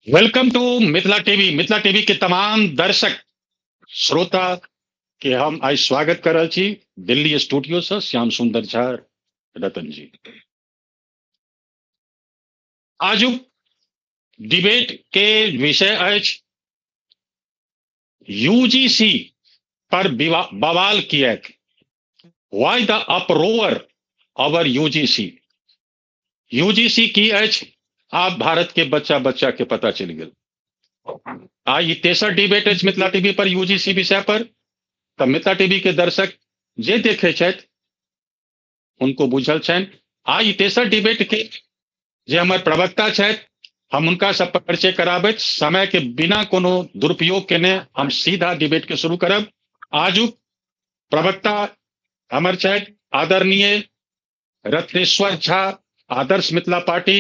Welcome to Mithila TV. Mithila TV के तमाम दर्शक श्रोता के हम आइ स्वागत कर रहल छी दिल्ली स्टूडियो से श्याम सुंदर झा रतन जी। आजुक डिबेट के विषय अछि यूजीसी पर बवाल किएक, why the uproar over UGC. UGC की अछि आब भारत के बच्चा बच्चा के पता चलि गेल। आइ ई तेसर डिबेट अछि मिथिला टीवी पर यूजीसी विषय पर। तऽ मिथिला टीवी के दर्शक जे देखे छथि उनको बुझल छनि। आइ तेसर डिबेट के जे हमर प्रवक्ता छथि हम हुनका सब परिचय कराबैत समय के बिना कोनो दुरुपयोग केने हम सीधा डिबेट के शुरू करब। आजुक प्रवक्ता हमर छथि आदरणीय रत्नेश्वर झा, आदर्श मिथिला पार्टी।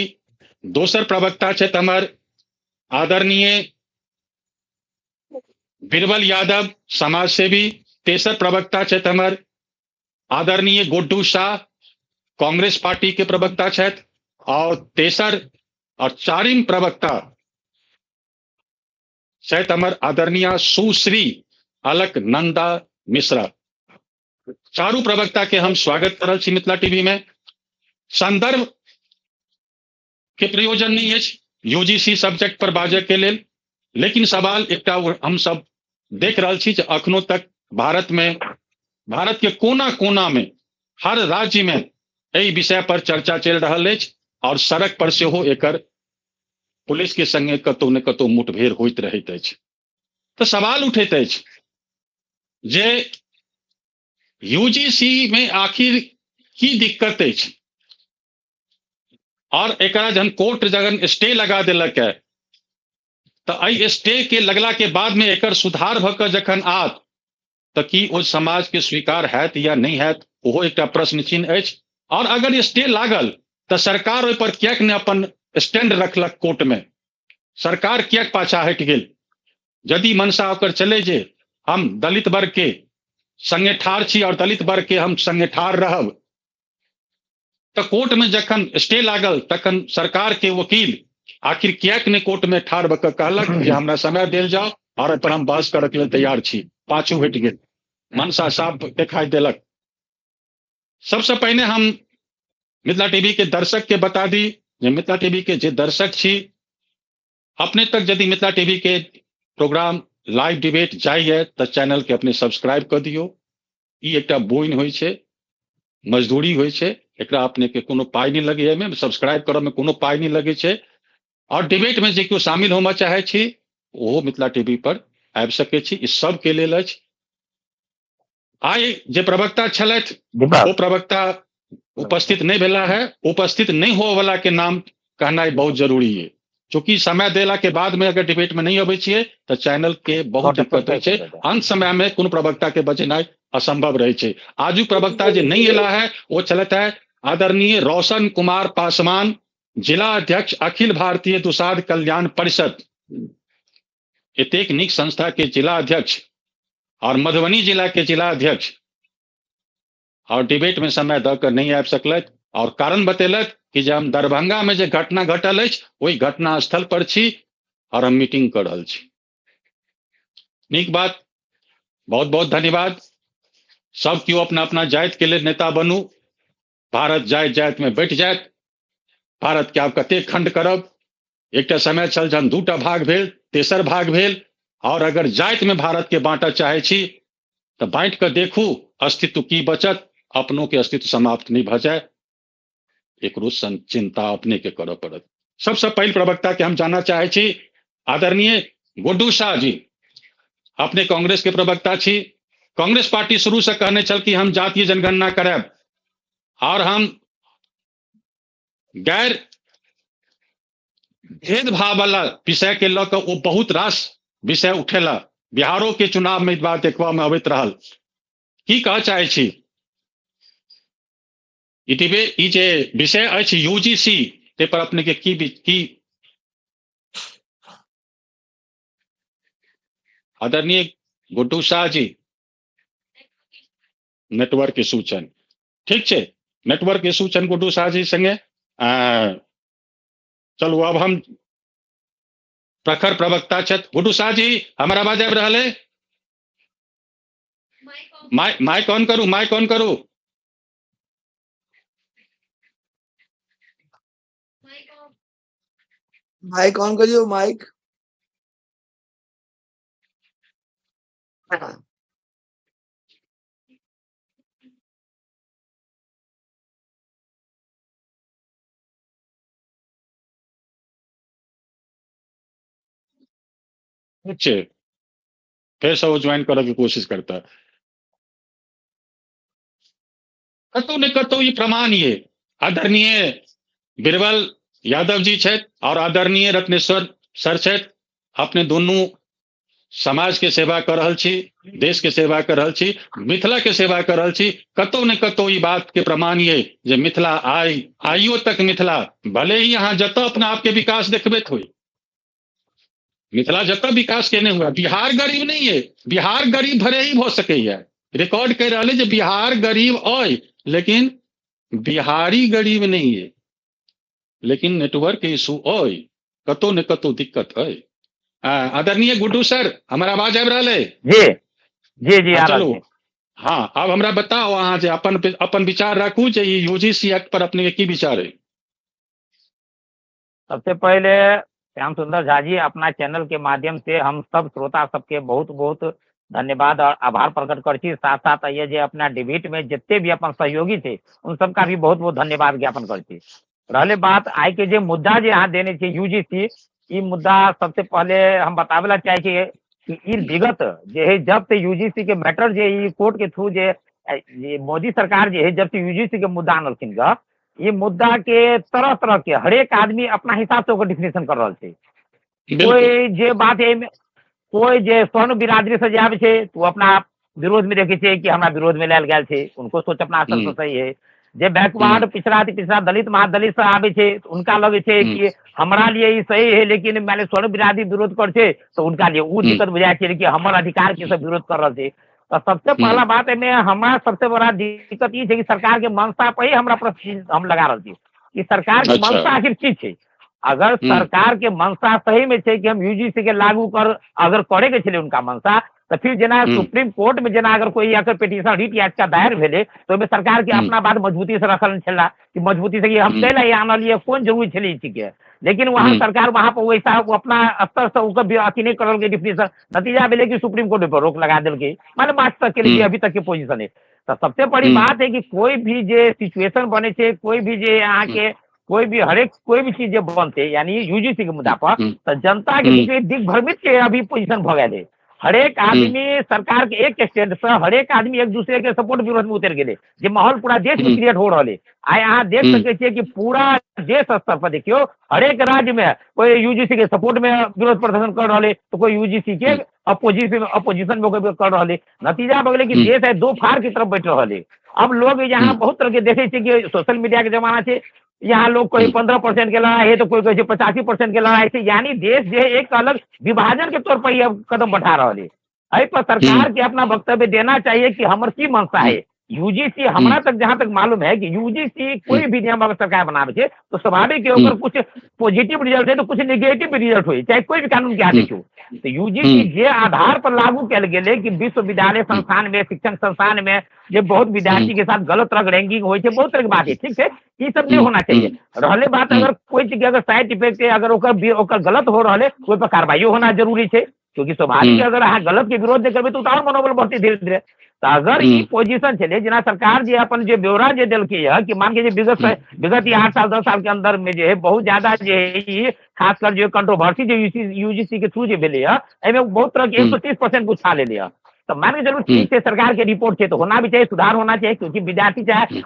दोसर प्रवक्ता छथि हमर आदरणीय बीरबल यादव, समाजसेवी। तेसर प्रवक्ता छथि हमर आदरणीय गुड्डू शाह, कांग्रेस पार्टी के प्रवक्ता छथि। और तेसर और चारिम प्रवक्ता छथि हमर आदरणीय सुश्री अलकनंदा मिश्रा। चारू प्रवक्ता के हम स्वागत कर रहल छी मिथिला टीवी में। संदर्भ के प्रयोजन नहीं अछि यूजीसी सब्जेक्ट पर बाजय के लेल, लेकिन सवाल एकटा हम सब देख रहल छी जे अखनो तक भारत में, भारत के कोना कोना में, हर राज्य में एहि विषय पर चर्चा चलि रहल अछि और सड़क पर सेहो एकर पुलिस के संगे कतौ ने कतौ मुठभेड़ होइत रहैत अछि। तऽ सवाल उठैत अछि जे यूजीसी में आखिर की दिक्कत अछि और एकरा जहन कोर्ट जखन स्टे लगा देलक है तऽ एहि स्टे के लगला के बाद में एकर सुधार भऽ कऽ जखन आत तऽ की ओ समाज के स्वीकार हैत या नहि हैत, ओहो एकटा प्रश्न चिन्ह अछि। और अगर स्टे लागल तऽ सरकार ओहि पर किएक नहि अपन स्टैंड रखलक कोर्ट में, सरकार किएक पाछा हटि गेल? यदि मनसा ओकर चले जे हम दलित वर्ग के संगे ठाढ़ छी और दलित वर्ग के हम संगे ठाढ़ रहब, तऽ कोर्ट में जखन स्टे लागल तखन सरकार के वकील आखिर किएक नहि कोर्ट में ठाढ़ भऽ कऽ कहलक जे हमरा समय देल जाओ और एहि पर हम बहस करऽ के लेल तैयार छी। पाछू हटि गेल, मनसा साफ देखाई देलक। सबसे पहिने हम मिथिला टीवी के दर्शक के बता दी जे मिथिला टीवी के जे दर्शक छी, अपने तक यदि मिथिला टीवी के प्रोग्राम लाइव डिबेट जाइए तऽ चैनल के अपने सब्सक्राइब कऽ दियौ। ई एकटा बोनि होइ छै, मजदूरी होइ छै, एकरा अपने के कोनो पाइ नहि लगैए, एहिमे सब्सक्राइब करऽ मे कोनो पाइ नहि लगै छै। और डिबेट में जे केओ शामिल होमय चाहै छी ओहो मिथिला टीवी पर आबि सकै छी, ई सबके लेल अछि। आइ जे प्रवक्ता छलथि ओ प्रवक्ता उपस्थित नहि भेला है। उपस्थित नहि होवला के नाम कहनाइ बहुत जरूरी है, चूंकि समय देला के बाद में अगर डिबेट में नहीं अबै छियै तऽ चैनल के बहुत दिक्कत होइ छै। अंत समय में कोनो प्रवक्ता के बचेनाइ असंभव रहै छै। आजुक प्रवक्ता जे नहि एला है ओ छलथि है आदरणीय रोशन कुमार पासवान, जिला अध्यक्ष अखिल भारतीय दुसाध कल्याण परिषद। एतेक नीक संस्था के जिला अध्यक्ष और मधुबनी जिला के जिला अध्यक्ष और डिबेट में समय दऽ कऽ नहि आबि सकलथि और कारण बतेलथि कि जे हम दरभंगा में जे घटना घटल अछि ओहि घटना स्थल पर छी और हम मीटिंग कऽ रहल छी। नीक बात, बहुत बहुत धन्यवाद। सब केओ अपना अपना जाति के लेल नेता बनू, भारत जाति जाति में बैठ जायत। भारत के आब कतेक खंड करब? एकटा समय छल जहन दूटा भाग भेल, तेसर भाग भेल, और अगर जाति में भारत के बांटऽ चाहे छी तऽ बांटि कऽ देखू अस्तित्व की बचत, अपनों के अस्तित्व समाप्त नहीं भऽ जाए, एकरो चिंता अपने के करऽ पड़त। सबसे पहिल प्रवक्ता के हम जानना चाहे छी आदरणीय गुड्डू शाह जी, अपने कांग्रेस के प्रवक्ता छी। कांग्रेस पार्टी शुरू से कहने छल कि हम जातीय जनगणना करायब और हम गैर भेदभाव वाला विषय के लऽ कऽ ओ बहुत रास विषय उठेला। बिहारो के चुनाव में बात देखबा में अबैत रहल। की कहऽ चाहै छी ई जे विषय अछि यूजीसी, ताहि पर अपने के की की आदरणीय गुड्डू शाह जी, नेटवर्क इशू छनि। ठीक छै, नेटवर्क इशू छनि गुड्डू शाह जी संगे। चलू अब हम प्रखर प्रवक्ता छथि गुड्डू शाह जी, हमर आवाज आबि रहल है? माइक ऑन करू, माइक ऑन करू। माइक ऑन करियो, माइक। ठीक छै, फेरसँ ओ ज्वाइन करऽ के कोशिश करता। कतौ ने कतौ ई प्रमाण ये आदरणीय बीरबल यादव जी छथि और आदरणीय रत्नेश्वर सर छथि, अपने दुनू समाज के सेवा कर रहल छी, देश के सेवा कर रहल छी, मिथिला के सेवा कर रहल छी। कतौ ने कतौ ई बात के प्रमाण ये जे मिथिला आइ आइयो तक मिथिला भले ही अहाँ जतऽ अपना आपके विकास देखबैत होइ, मिथिला जतऽ विकास केने हुए, बिहार गरीब नहीं है, बिहार गरीब भरे ही भऽ सकैया। रिकॉर्ड कहि रहल है जे बिहार गरीब अइ, लेकिन बिहारी गरीब नहीं है, लेकिन नेटवर्क इशू अइ, कतौ ने कतौ दिक्कत अइ। आदरणीय गुड्डू सर, हमर आवाज आबि रहल है? जी जी जी, आ रहल चलू छै। हाँ, आब हमरा बताउ अहाँ जे अपन अपन विचार राखू जे ई यूजीसी एक्ट पर अपने के की विचार है। सबसे पहले श्याम सुंदर झा जी, अपना चैनल के माध्यम से हम सब श्रोता सबके बहुत बहुत धन्यवाद और आभार प्रकट कर छी। साथ साथ ये जे अपना डिबेट में जितने भी अपन सहयोगी थे उन सबका भी बहुत बहुत धन्यवाद ज्ञापन कर छी। रहले बात आइ के जे मुद्दा जे अहाँ देने छी यूजीसी, ई मुद्दा सबसे पहले हम बताबे ला चाहे छी कि ई विगत जे है जब से यूजीसी के मैटर जे ई कोर्ट के थ्रू जे मोदी सरकार जे है जब से यूजीसी के मुद्दा आनलखिन ग, ई मुद्दा के तरह तरह के हरेक आदमी अपना हिसाब से ओकर डिफिनेशन कर रहल छै। कोई जे बात एहिमे कोई जे स्वर्ण बिरादरी से जे आबै छै तो अपना विरोध में देखे छै कि हमरा विरोध में लायल गेल छै, उनको सोच अपना स्तर से सही है। जे बैकवर्ड पिछड़ा पिछड़ा दलित महादलित से आबै छै तो उनका लगे छै कि हमरा लिए ई सही है, लेकिन माने स्वर्ण बिरादरी विरोध कर छै तो उनका लिए उ दिक्कत बुझाइ छै कि हमर अधिकार के सब विरोध कर रहल छै। तो सबसे पहला बात एहिमे हमरा सबसे बड़ा दिक्कत ई छै कि सरकार के मंशा पर ही हमरा प्रश्न हम लगा रहल छी कि सरकार के मंशा आखिर की छै। अगर सरकार के मंशा सही में छै कि हम यूजीसी के लागू कर अगर करे के छलै उनका मंशा, तो फिर जेना सुप्रीम कोर्ट में जेना अगर कोई अगर पिटीशन रिट याचिका दायर भेलै तो ओहिमे सरकार के अपना बात मजबूती से रखल छला कि मजबूती से कि हम कैला आनलियै, कोन जरूरी छलै ई चीज के। लेकिन वहाँ सरकार वहाँ पर वैसा अपना स्तर से ओकर अथी नहीं करल डिफिनेशन, नतीजा भेलै कि सुप्रीम कोर्ट पर रोक लगा देलकै, माने मार्च तक के लिए अभी तक के पोजीशन है। तो सबसे बड़ी बात है कि कोई भी जे सिचुएशन बने छै, कोई भी जे अहाँ के कोई भी हरेक कोई भी चीज जे बनते यानी यूजीसी के मुद्दा पर, तो जनता के बीच दिग्भ्रमित के अभी पोजीशन भऽ गेलै। हरेक आदमी सरकार के एक स्टैंड से हरेक आदमी एक दूसरे के सपोर्ट विरोध में उतर गेलै, जे माहौल पूरा देश में क्रिएट हो रहल है। आइ अहाँ देख सकै छियै कि पूरा देश स्तर पर देखियौ हरेक राज्य में कोई यूजीसी के सपोर्ट में विरोध प्रदर्शन कर रहल है तो कोई यूजीसी के अपोजिशन में कोई कर रहल है। नतीजा भऽ गेलै कि देश है दो फाड़ की तरफ बैठ रहल है। अब लोग यहाँ बहुत तरह के देखे छियै कि सोशल मीडिया के जमाना छै, यहाँ लोग कोई 15% के लड़ाई है तो कोई कहै छै 85% के लड़ाई है, यानी देश जे एक अलग विभाजन के तौर पर ही अब कदम बढ़ा रहल है। एहि पर सरकार के अपना वक्तव्य देना चाहिए कि हमर की मंशा है। यूजीसी हमरा तक जहां तक मालूम है कि यूजीसी कोई भी नियम अगर सरकार बनावे छै तो स्वाभाविक है ओकर कुछ पॉजिटिव रिजल्ट है तो कुछ निगेटिव रिजल्ट होय, चाहे कोई भी कानून के आदेश हो। तो यूजीसी जे आधार पर लागू कयल गेलै कि विश्वविद्यालय संस्थान में शिक्षण संस्थान में जे बहुत विद्यार्थी के साथ गलत तरह रैंकिंग होइ छै, बहुत तरह के बात है, ठीक छै, ई सब नहीं होना चाहिए। रहले बात अगर कोई चीज के अगर साइड इफेक्ट है अगर ओकर गलत हो रहले ओहि पर कार्रवाई होना जरूरी छै, क्योंकि स्वाभाविक अगर अहाँ गलत के विरोध नहि करबै तो और मनोबल बढ़तै धीरे धीरे। तो अगर ई पोजीशन छलै जेना सरकार जे अपन जे ब्यौरा जे देलकै है कि मान के जे विगत 8 साल 10 साल के अंदर में जे है बहुत ज्यादा जे है ई खासकर जे कंट्रोवर्सी जे यूजीसी के थ्रू जे भेलै है एहिमे बहुत तरह के 130% उछा लेले है। तो मान के चलू ठीक छै सरकार के रिपोर्ट छै तो होना भी चाहिए, सुधार होना चाहिए, क्योंकि विद्यार्थी चाहे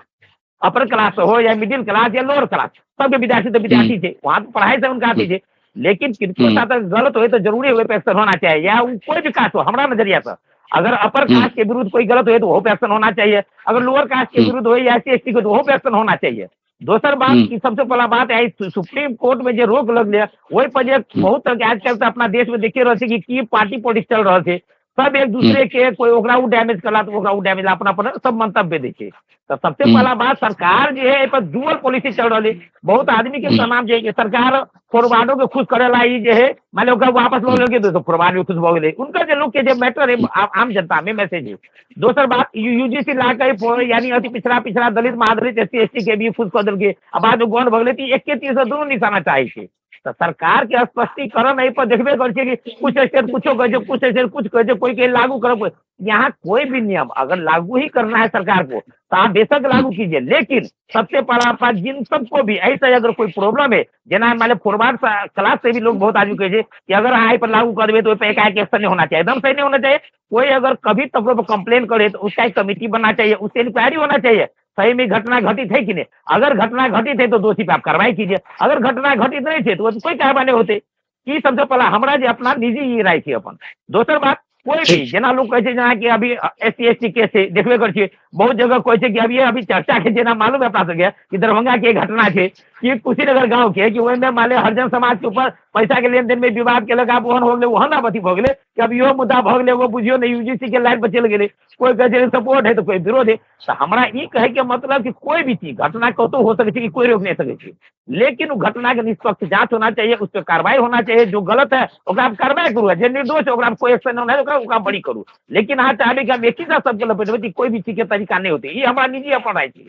अपर क्लास हो या मिडिल क्लास या लोअर क्लास सबके विद्यार्थी तो विद्यार्थी छै, वहाँ तो पढ़ाई से उनका अथी छै। लेकिन किनको साथ गलत होय तो जरूरी ओहि पर एक्शन होना चाहिए, या कोई भी कास्ट हो। हमरा नजरिया से अगर अपर कास्ट के विरुद्ध कोई गलत होय तो वह पे एक्शन होना चाहिए, अगर लोअर कास्ट के विरुद्ध हो या एस सी के तो वह पे एक्शन होना चाहिए। दोसर बात की सबसे पहला बात है सुप्रीम कोर्ट में जे रोक लगलै ओहि पर जे बहुत तरह के आजकल तो अपना देश में देखिए रहल छै कि की पार्टी पॉलिटिक्स चल रहल छै। सब एक दूसरे के कोई ओकरा उ डैमेज कला तऽ ओकरा उ डैमेज, अपना अपना सब मंतव्य दै छै। तऽ सबसे पहला बात सरकार जे है एहि पर डुअल पॉलिसी चल रहल है। बहुत आदमी के नाम जे सरकार फॉरवर्डो के खुश करे ला ई जे है मान ओकरा वापस लऽ लेलकै तो फॉरवर्ड भी खुश भऽ गेलै, उनका जे लोक के जे मैटर है आम जनता में मैसेज है। दोसर बात यूजीसी ला के यानी अति पिछड़ा पिछड़ा दलित महादलित एस सी एस टी के भी खुश कऽ देलकै आ बाद में गौण भऽ गेलै, तऽ एके तीर से दुनू निशाना चाहै छै। तऽ सरकार के स्पष्टीकरण एहि पर देखबे करै छै कि कुछ स्टेट कुछो कहै छै, कुछ स्टेट कुछ कहै छै, कोई के लागू करब। यहाँ कोई भी नियम अगर लागू ही करना है सरकार को तो आप बेशक लागू कीजिए, लेकिन सबसे पहला बात जिन सबको भी ऐसा अगर कोई प्रॉब्लम है, जेना मान फॉरवर्ड क्लास से भी लोग बहुत आदमी कहै छै कि अगर अहाँ एहि पर लागू कर देबै तो ओहि पर एकाएक एक्शन नहीं होना चाहिए, एकदम सही नहीं होना चाहिए। कोई अगर कभी तकरो पर कंप्लेन करे तो उसका एक कमेटी बनना चाहिए, उससे इंक्वायरी होना चाहिए सही में घटना घटित है कि नहीं। अगर घटना घटित है तो दोषी पे आप कार्रवाई कीजिए, अगर घटना घटित नहीं है तो कोई कार्रवाई नहीं होते। ई सबसे पहला हमरा जे अपना निजी राय छै अपन। दोसर बात कोई भी जेना लोग कहै छै जेना कि अभी S C S T case छै, देखबे करै छियै बहुत जगह कहै छै कि अभी अभी चर्चा के जेना मालूम है अपना सबके कि दरभंगा के घटना छै कि कुशीनगर गाँव के कि ओहिमे मान लिअ हरिजन समाज के ऊपर पैसा के लेन then में विवाद केलक, आब ओहन हो गेलै ओहन आब अथी भऽ गेलै कि अब इहो मुद्दा भऽ गेलै, एगो बुझियौ ने यूजीसी के लाइन पर चलि गेलै, कोई कहै छै सपोर्ट है तऽ कोई विरोध है। तऽ हमरा ई कहै के मतलब कि कोई भी चीज घटना कतहु हो सकै छै कि कोई रोक नहीं सकै छै, लेकिन ओ घटना के निष्पक्ष जांच होना चाहिए, उस पर कार्रवाई होना चाहिए। जो गलत है ओकरा आप कार्रवाई करू, जे निर्दोष है ओकरा कोई एक्शन नहीं, ओकरा ओकरा बड़ी करू। लेकिन अहाँ चाहबै कि हम एक ही साथ सबके लपेटबै, कोई भी चीज के तरीका नहीं होते। ई हमरा निजी अपन राय छै।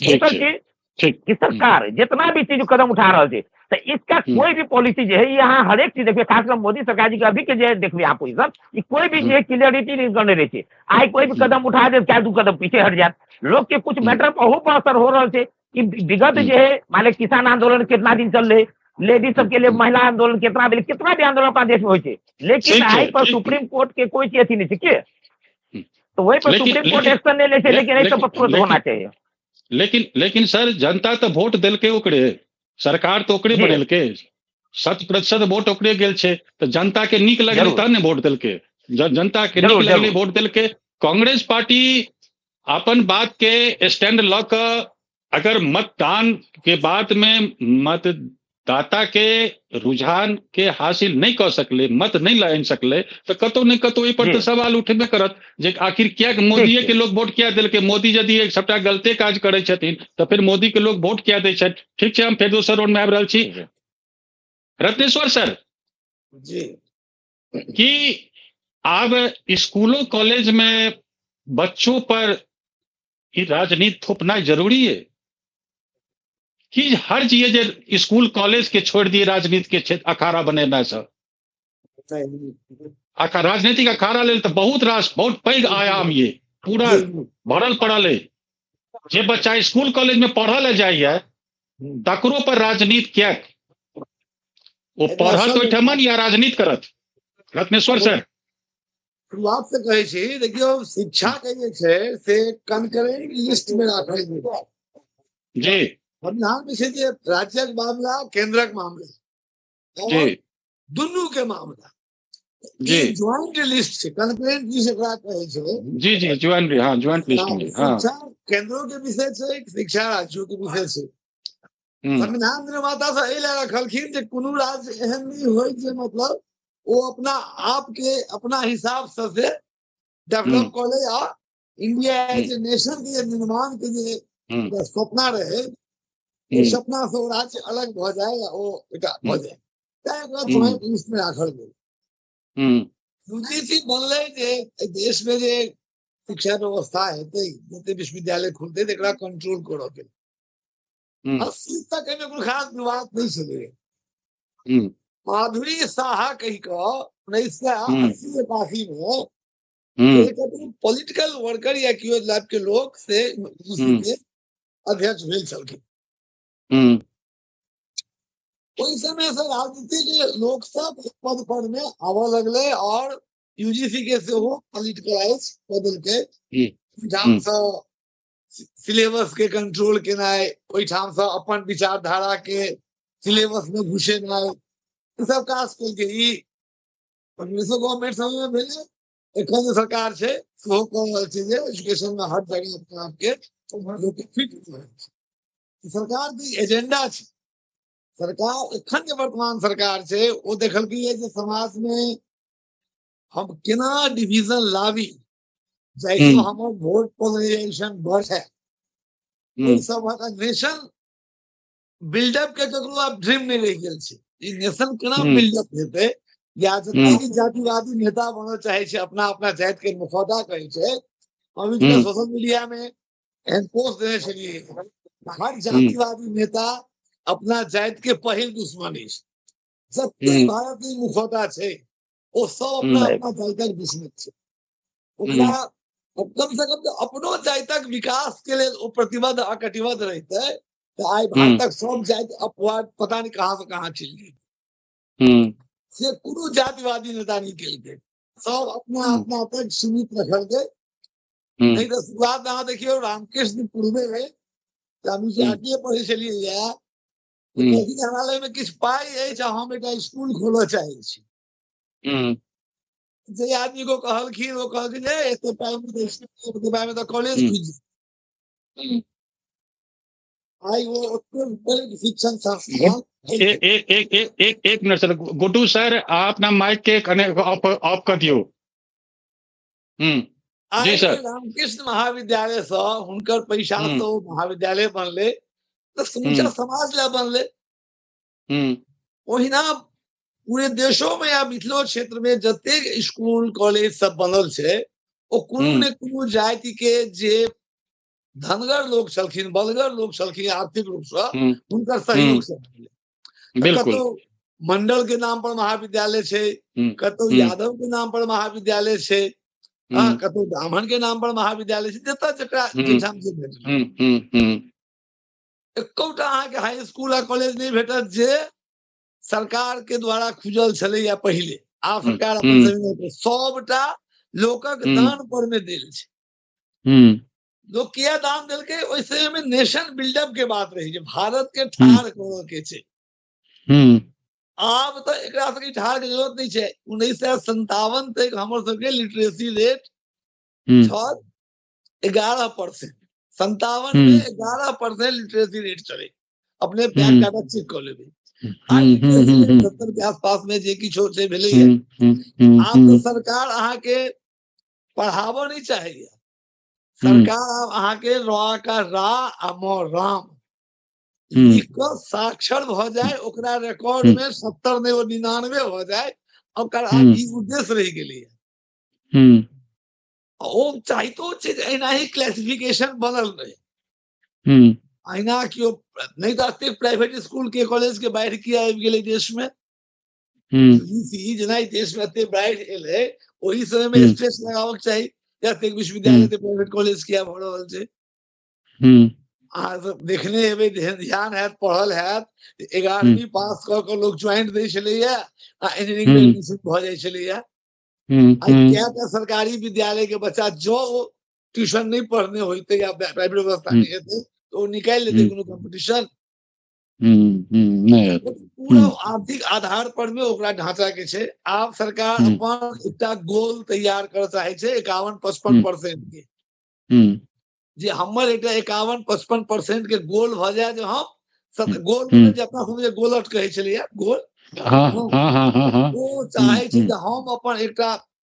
दोसर चीज कि सरकार जितना भी चीज कदम उठा रहल छै तो इसका कोई भी पॉलिसी जो है यहाँ हरेक चीज देखिए, खासकर मोदी सरकार जी के अभी के जे देखिए यहाँ पोजिशन, कोई भी जे क्लियरिटी नहीं करने रहे छै। आइ कोई भी कदम उठा दे क्या दू कदम पीछे हट जाए। लोग के कुछ मैटर पर ओहू पर असर हो रहा है कि विगत जो है मान किसान आंदोलन कितना दिन चल रहे, लेडीज सबके लिए महिला आंदोलन कितना भेलै, कितना भी आंदोलन अपना देश में होइ छै, लेकिन आइ पर सुप्रीम कोर्ट के कोई चीज अथी नहीं छै के तो वही पर सुप्रीम कोर्ट एक्शन नहीं ले छै, लेकिन एहि सब पर तुरंत होना चाहिए। लेकिन लेकिन सर जनता तऽ वोट देलकै ओकरे, सरकार तऽ ओकरे बनेलकै, 100% वोट ओकरे गेल छै, तऽ जनता के नीक लगलै तहन ने वोट देलकै, जनता के नीक लगलै वोट देलकै। कांग्रेस पार्टी अपन बात के स्टैंड लऽ कऽ अगर मतदान के बाद में मतदाता के रुझान के हासिल नहि कऽ सकलै, मत नहि लानि सकलै, तऽ कतहु ने कतहु एहि पर तऽ सवाल उठेबे करत जे आखिर किया मोदीए के लोग वोट किया देलकै। मोदी यदि सबटा गलते काज करै छथिन तऽ फेर मोदी के लोग वोट किया दै छथि। ठीक छै, हम फेर दोसर राउंड में आबि रहल छी। रत्नेश्वर सर जी, कि आब स्कूलों कॉलेज में बच्चों पर ई राजनीति थोपनाइ जरूरी है कि हर चीज जे स्कूल कॉलेज के छोड़ दिए राजनीति के क्षेत्र अखाड़ा बनेनाइ सर? राजनीतिक अखाड़ा लेल तऽ बहुत रास बहुत पैघ आयाम ये पूरा भरल पड़ल है। जे बच्चा स्कूल कॉलेज में पढ़ल ले जाइए तकरो पर राजनीति किया, वो पढ़त ओहिठमन या राजनीति करत? रत्नेश्वर सर शुरुआत से कहै छी, देखियौ शिक्षा के जे छै से कंकरेंट लिस्ट में राखल जी। संविधान में छै जे राज्यक मामला केंद्रक मामला जी दुनू के मामला जी ज्वाइंट लिस्ट छै, कंकरेंट लिस्ट एकरा कहै छै जी जी ज्वाइंट, हाँ ज्वाइंट लिस्ट में, हाँ शिक्षा केंद्रों के विषय छै, शिक्षा राज्यों के विषय छै। संविधान निर्माता से एहि लए रखलखिन जे कोनो राज्य एहन नहीं होय जे मतलब वो अपना आप के अपना हिसाब से डेवलप कर ले आ इंडिया एज ए नेशन के निर्माण के जे सपना रहे ओ सपना से राज्य अलग भऽ जाए या ओ एकटा भऽ जाए, तैं एकरा ज्वाइंट लिस्ट में राखल गेल। यूजीसी बनलै जे देश में जे शिक्षा व्यवस्था हेतै, जते विश्वविद्यालय खुलतै एकरा कंट्रोल करऽ के। 80 तक एहिमे कोनो खास विवाद नहीं छलै। माधुरी साहा कहि कऽ 1980-81 में पॉलिटिकल वर्कर या कियो लाभ के लोग से के अध्यक्ष भेल छलखिन। ओहि समय से राजनीति के लोग सब पद पर में आबऽ लगलै और यूजीसी के सेहो पॉलिटिकलाइज कऽ देलकै। ओहिठाम से सिलेबस के कंट्रोल केनाइ, ओहिठाम से अपन विचारधारा के सिलेबस में घुसेनाइ, ई सब काज केलकै। ई कांग्रेसो गवर्नमेंट समय में भेलै, एखन जे सरकार छै सेहो कऽ रहल छै जे एजुकेशन में हर जगह अपना आपके लोक के फिट रहल छै। सरकार के एजेंडा छै। सरकार एखन जे वर्तमान सरकार छै ओ देखलकै जे समाज में हम केना डिवीजन लाबी जाहिसँ हमर वोट पोलराइजेशन बढ़े। ओहि सबहक नेशन बिल्डअप के ककरो आब ड्रीम नहि रहि गेल छै। ई नेशन केना बिल्डअप हेतै, या जतेक जातिवादी नेता बनऽ चाहे छै, अपना अपना जाति के मुखौटा कहै छै। हम सोशल मीडिया में एहन पोस्ट देने छलियै, हर जातिवादी नेता अपना जाति के पहिल दुश्मन अछि। जतेक भारत में मुखौटा छै ओ सब अपना अपना जातिक दुश्मन छै। ओकरा कम से कम अपनो जातिक विकास के लेल ओ प्रतिबद्ध आ कटिबद्ध रहितै तऽ आइ भारतक सब जाति अपवाद पता नहि कहाँ से कहाँ चलि गेल। से कोनो जातिवादी नेता नहि केलकै, सब अपना अपना तक सीमित रखलकै। नहि तऽ शुरुआत अहाँ देखियौ रामकृष्ण पूर्वे भेल, हम पढ़ै छलियै, हमरा लग किछु पाइ अछि आ हम एकटा स्कूल खोलऽ चाहै छी। जे आदमी को कहलखिन ओ कहलखिन एते पाइ मे तऽ कॉलेज खुजि जेतै। आइ ओ ओते शिक्षण संस्थान। एक एक एक एक एक मिनट सर, गुड्डू सर आप अपना माइक के ऑफ कर दियौ। जी सर। रामकृष्ण महाविद्यालय से हुनकर पैसा से महाविद्यालय बनले तऽ समूचा समाज लए बनले। ओहिना पूरे देशो में या मिथिलो क्षेत्र में जतेक स्कूल कॉलेज सब बनल छै ओ कोनो ने कोनो जाति के जे धनगर लोक छलखिन, बलगर लोक छलखिन आर्थिक रूप से, हुनकर सहयोग से बनलै। कतौ मंडल के नाम पर महाविद्यालय छै, कतौ यादव के नाम पर महाविद्यालय छै, कतौ ब्राह्मण के नाम पर महाविद्यालय छै, जतऽ जकरा जाहिठाम जे भेटल। एकोटा अहाँके हाई स्कूल आ कॉलेज नहि भेटत जे सरकार के द्वारा खुजल छलैया पहिले। आब सरकार अपन जमीन सबटा लोकक दान पर में देल छै। लोक किया दान देलकै? ओहि समय में नेशन बिल्डअप के बात रही जे भारत के ठाढ़ करऽ के छै। आब तऽ एकरा सबके ठाढ़ के जरूरत नहि छै। 1957 तक हमर सबके लिटरेसी रेट छल 11%, 57 में 11% लिटरेसी रेट चले। अपने पैन कार्ड चेक कऽ लेबै, 70 के आसपास में जे किछु छै भेलैया। आब तऽ सरकार अहाँके पढ़ाबऽ नहि चाहैया, सरकार आब अहाँके र का रा आ म राम लिख कऽ साक्षर भऽ जाय, ओकरा रिकॉर्ड में 70 नहि 99 भऽ जाय, ओकर आब ई उद्देश्य रहि गेलैया। ओ चाहितो छै जे एना ही क्लासिफिकेशन बनल रहे, अहिना केओ नहि तऽ एतेक प्राइवेट स्कूल के कॉलेज के बाढ़ि किया आबि गेलै देश में? जेना देश में एते बाढ़ि एलै ओहि समय में स्ट्रेस लगाबक चाही, एतेक विश्वविद्यालय प्राइवेट कॉलेज किया भऽ रहल छै? अहाँ सब देखने हेबै, ध्यान हैत, पढ़ल हैत, 11वीं पास कऽ के लोग ज्वाइंट दै छलैया आ इंजीनियरिंग में एडमिशन भऽ जाइ छलैया। कएटा सरकारी विद्यालय के बच्चा जो ट्यूशन नहीं पढ़ने होते या प्राइवेट व्यवस्था नहीं हेतै तो ओ निकालि लेतै कोनो कॉम्पिटिशन। पूरा आर्थिक आधार पर में ओकरा ढांचा के छै। आब सरकार अपन एकटा गोल तैयार करऽ चाहे छै 51-55% के, जे हमर एकटा 51-55% के गोल भऽ जाय, जे हम गोल जे अपना सब जे गोलट कहै छलैया गोल, ओ चाहे छै जे हम अपन एकटा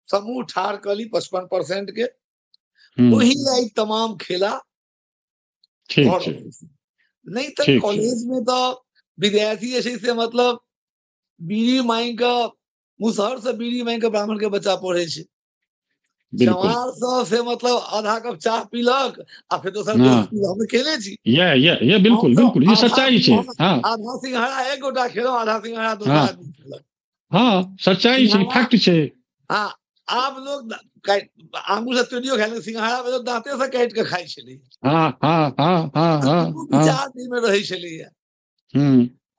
समूह ठाढ़ कऽ ली 55% के, ओहि लए तमाम खेला। नहीं तऽ कॉलेज में तऽ विद्यार्थी जे छै से मतलब बीड़ी मांगि कऽ, मुसहर से बीड़ी मांगि कऽ ब्राह्मण के बच्चा पढ़े छै, चमार सब से मतलब आधा कप चाह पीलक आ फेर दोसर हम खेले छी। ये बिल्कुल बिल्कुल ये सच्चाई छै। आधा सिंघाड़ा एक गोटा खेलौ, आधा सिंघाड़ा दोसर आदमी खेलक। हाँ सच्चाई छै, फैक्ट छै। हाँ आब लोग आंगुर से तोड़ियो खाइ, सिंघाड़ा में दांते से काटि के खाइ छलै। हाँ हाँ हाँ हाँ हाँ विचार में रहै छलैया।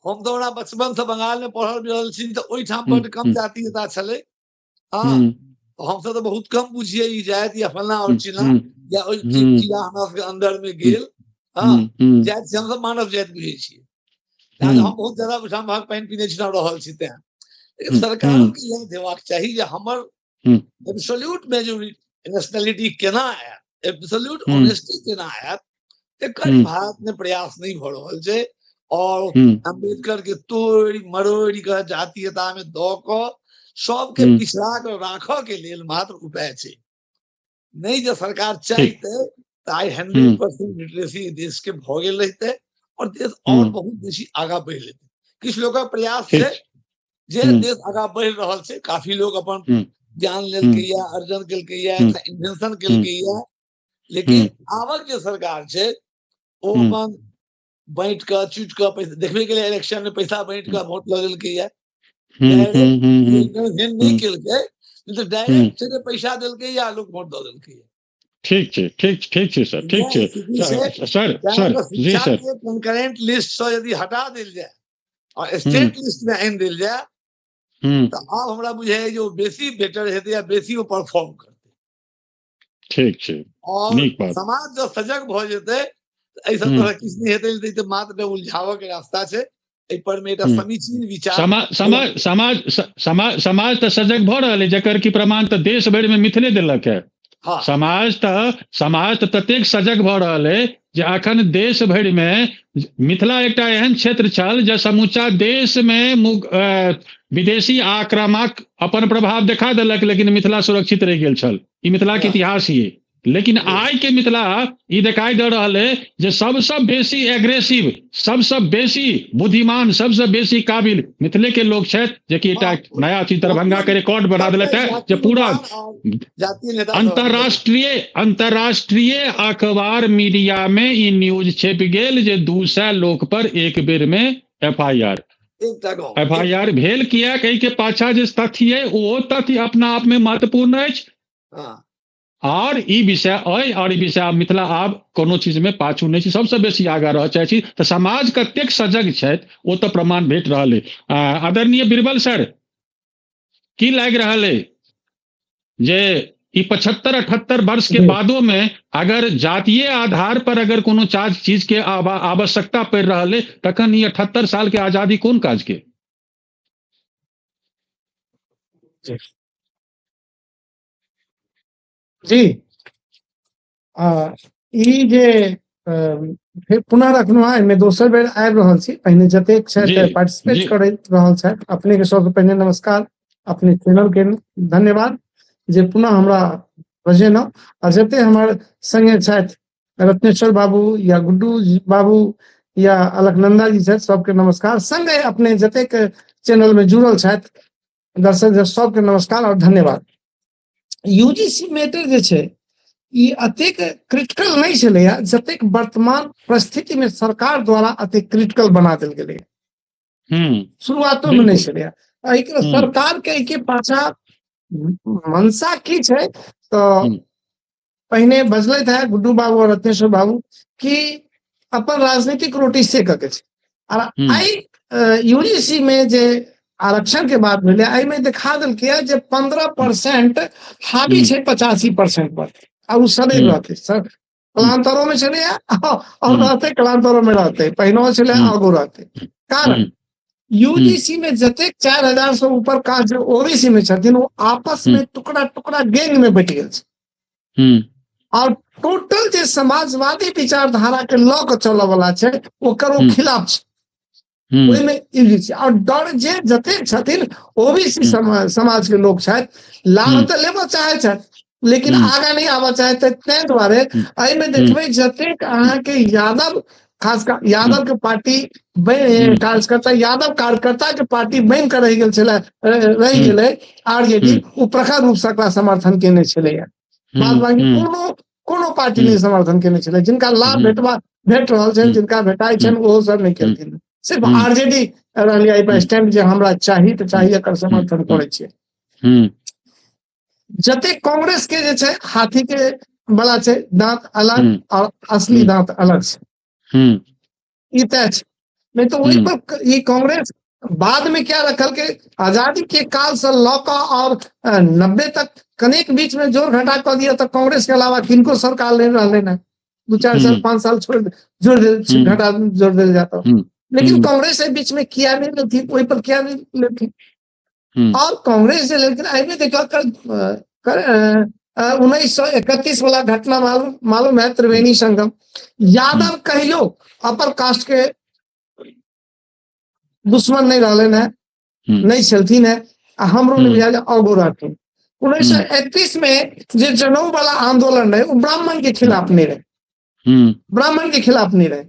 हम तऽ ओना बचपन से बंगाल में पढ़ल बिहल छी तऽ ओहिठाम बड कम जातीयता छलै। हाँ हमसब तऽ बहुत कम बुझियै ई जाति या फलना और चिलना या ओहि कीड़ा हमरा सबके अंदर में गेल। हाँ जाति से हमसब मानव जाति बुझै छियै, हम बहुत ज्यादा ओहिठाम भाग पानि पीने छी रहल छी। तें लेकिन सरकार के इएह देबाक चाही जे हमर एब्सोल्यूट मेजोरिटी नेशनलिटी केना आयत, एब्सोल्यूट ऑनेस्टी केना आयत, एकर भारत में प्रयास नहीं भऽ रहल छै। और अम्बेडकर के तोड़ि मरोड़ि कऽ जातीयता में दऽ कऽ सबके पिछड़ा के राखऽ के लेल मात्र उपाय छै। नहि जे सरकार चाहते तऽ आइ 100% लिटरेसी देश के भऽ गेल रहिते और देश और बहुत बेसी आगा बढ़ि लेते। किछु लोकक प्रयास छै जे देश आगा बढ़ि रहल छै, काफी लोग अपन ज्ञान लेलकैया, अर्जन केलकैया, इन्वेंशन केलकैया, लेकिन आबक जे सरकार छै ओ अपन बाँटि कऽ चुटि कऽ पैसा देखबे के इलेक्शन में पैसा बाँटि कऽ वोट लऽ लेलकैया, नहि केलकै तऽ डायरेक्ट छै पैसा देलकै या लोग वोट दऽ देलकै। ठीक छै, ठीक ठीक छै सर, ठीक छै सर, सर जी सर। कंकरेंट लिस्ट से यदि हटा देल जाय और स्टेट लिस्ट में आनि देल जाय तऽ आब हमरा बुझाइए जे ओ बेसी बेटर हेतै या बेसी ओ परफॉर्म करतै। ठीक छै, और समाज जब सजग भऽ जेतै एहि सब तरह किछु नहि हेतै, तऽ मात्र उलझावऽ के रास्ता छै। एहि पर मे एकटा समीचीन विचार समाज समाज समाज समाज तऽ सजग भऽ रहल है, जकर की प्रमाण तऽ देश भरि में मिथिले देलक है। समाज तऽ ततेक सजग भऽ रहल है जे अखन देश भरि में मिथिला एकटा एहन क्षेत्र छल जे समूचा देश में विदेशी आक्रामक अपन प्रभाव देखा देलक, लेकिन मिथिला सुरक्षित रहि गेल छल। ई मिथिला के इतिहास ही। लेकिन आइ के मिथिला ई देखाई दे रहल है जे सबसे बेसी एग्रेसिव, सबसे बेसी बुद्धिमान, सबसे बेसी काबिल मिथिले के लोग छथि, जेकि एकटा नया चीज दरभंगा के रिकॉर्ड बना देलक है जे पूरा अंतरराष्ट्रीय अखबार मीडिया में ई न्यूज छपि गेल जे 200 लोक पर एक बेर में एफआईआर भेल। किया कहि के पाछा जे तथ्य है वो तथ्य अपना आप में महत्वपूर्ण अछि और ई विषय अइ और ई विषय मिथिला आब कोनो चीज में पाछू नहीं छै, सबसे बेसी आगा रह चाहे छी। तऽ समाज कतेक सजग छथि ओ तऽ प्रमाण भेट रहल है। आदरणीय बीरबल सर, की लागि रहल है जे ई 75-78 वर्ष के बादो में अगर जातीय आधार पर अगर कोनो चीज के आवश्यकता पड़ि रहल है तखन ई 78 साल के आजादी कोन काज के? जी, ई जे फेर पुनः रखलहुँ हँ, एहिमे दोसर बेर आबि रहल छी। पहिने जतेक छथि पार्टिसिपेट करैत रहल छथि, अपने के सबसँ पहिने नमस्कार, अपने चैनल के धन्यवाद जे पुनः हमरा बजेलहुँ। आ जते हमर संगे छथि रत्नेश्वर बाबू या गुड्डू बाबू या अलकनंदा जी छथि, सबके नमस्कार। संगे अपने जतेक चैनल में जुड़ल छथि दर्शक सबके नमस्कार और धन्यवाद। यूजीसी मैटर जे छै ई अतेक क्रिटिकल नहि छलैया जतेक वर्तमान परिस्थिति में सरकार द्वारा अतेक क्रिटिकल बना देल गेलै। शुरुआतो में नहीं छलैया। एहिके सरकार के एहिके पाछा मनसा की छै तऽ पहिने बजलथि है गुड्डू बाबू और रत्नेश्वर बाबू कि अपन राजनीतिक रोटी सेकऽ के छै। और आइ यूजीसी में जे आरक्षण के बात भेलै एहिमे देखा देलकै जे 15% हावी छै 85% पर, आ ओ सदैव रहतै। सर कलांतरों में छलैया और रहतै, कलांतरों में रहतै, पहिनो छलै आगू रहतै। कारण यूजीसी में जतेक 4000 से ऊपर कास्ट ओबीसी में छथिन ओ आपस में टुकड़ा टुकड़ा गैंग में बटि गेल छै। और टोटल जे समाजवादी विचारधारा के लऽ के चलऽ वाला छै ओकर ओ खिलाफ छै। ओहिमे यूजीसी और डर जे जतेक छथिन ओबीसी समाज के लोक छथि, लाभ तऽ लेबऽ चाहै छथि लेकिन आगा नहि आबऽ चाहै छथि। ताहि दुआरे एहिमे देखबै जतेक अहाँके यादव, खास कर यादव के पार्टी कार्यकर्ता, यादव कार्यकर्ता के पार्टी बनि कऽ रहि गेल छलै, रहि गेलै आरजेडी, ओ प्रखर रूप से एकरा समर्थन केने छलैया। बाद बाकी कोनो कोनो पार्टी नहि समर्थन केने छलै। जिनका लाभ भेट रहल छनि, जिनका भेटाइ छनि, ओहो सब नहि केलखिन। सिर्फ आरजेडी रहलियै एहि पर स्टैंड जे हमरा चाही तऽ चाही, एकर समर्थन करै छियै। जतेक कांग्रेस के जे छै हाथी के बला छै, दांत अलग और असली दांत अलग छै, ई तय छै। नहीं तो वही पर ई कांग्रेस बाद में क्या रखल के आजादी के काल से लऽ कऽ और 90 तक कनेक बीच में जोर घटा कऽ दिया तऽ कांग्रेस के अलावा किनको सरकार नहीं रहलै ने, 2-4 साल 5 साल छोड़ जोड़ घटा जोड़ देल जाता। लेकिन कांग्रेस एहि बीच में किया नहीं लेथिन, ओहि पर किया नहीं लेथिन? और कांग्रेस जे लेकिन एहिमे देखियौ 1931 वाला घटना मालूम है, त्रिवेणी संगम। यादव कहियो अपर कास्ट के दुश्मन नहीं रहलन है, नहीं छलथिन है। आ हमरो नहि बुझायल जे अगो रहथिन। 1931 में जे जनऊ वाला आंदोलन रहे वो ब्राह्मण के खिलाफ नहीं रहे, ब्राह्मण के खिलाफ नहीं रहे,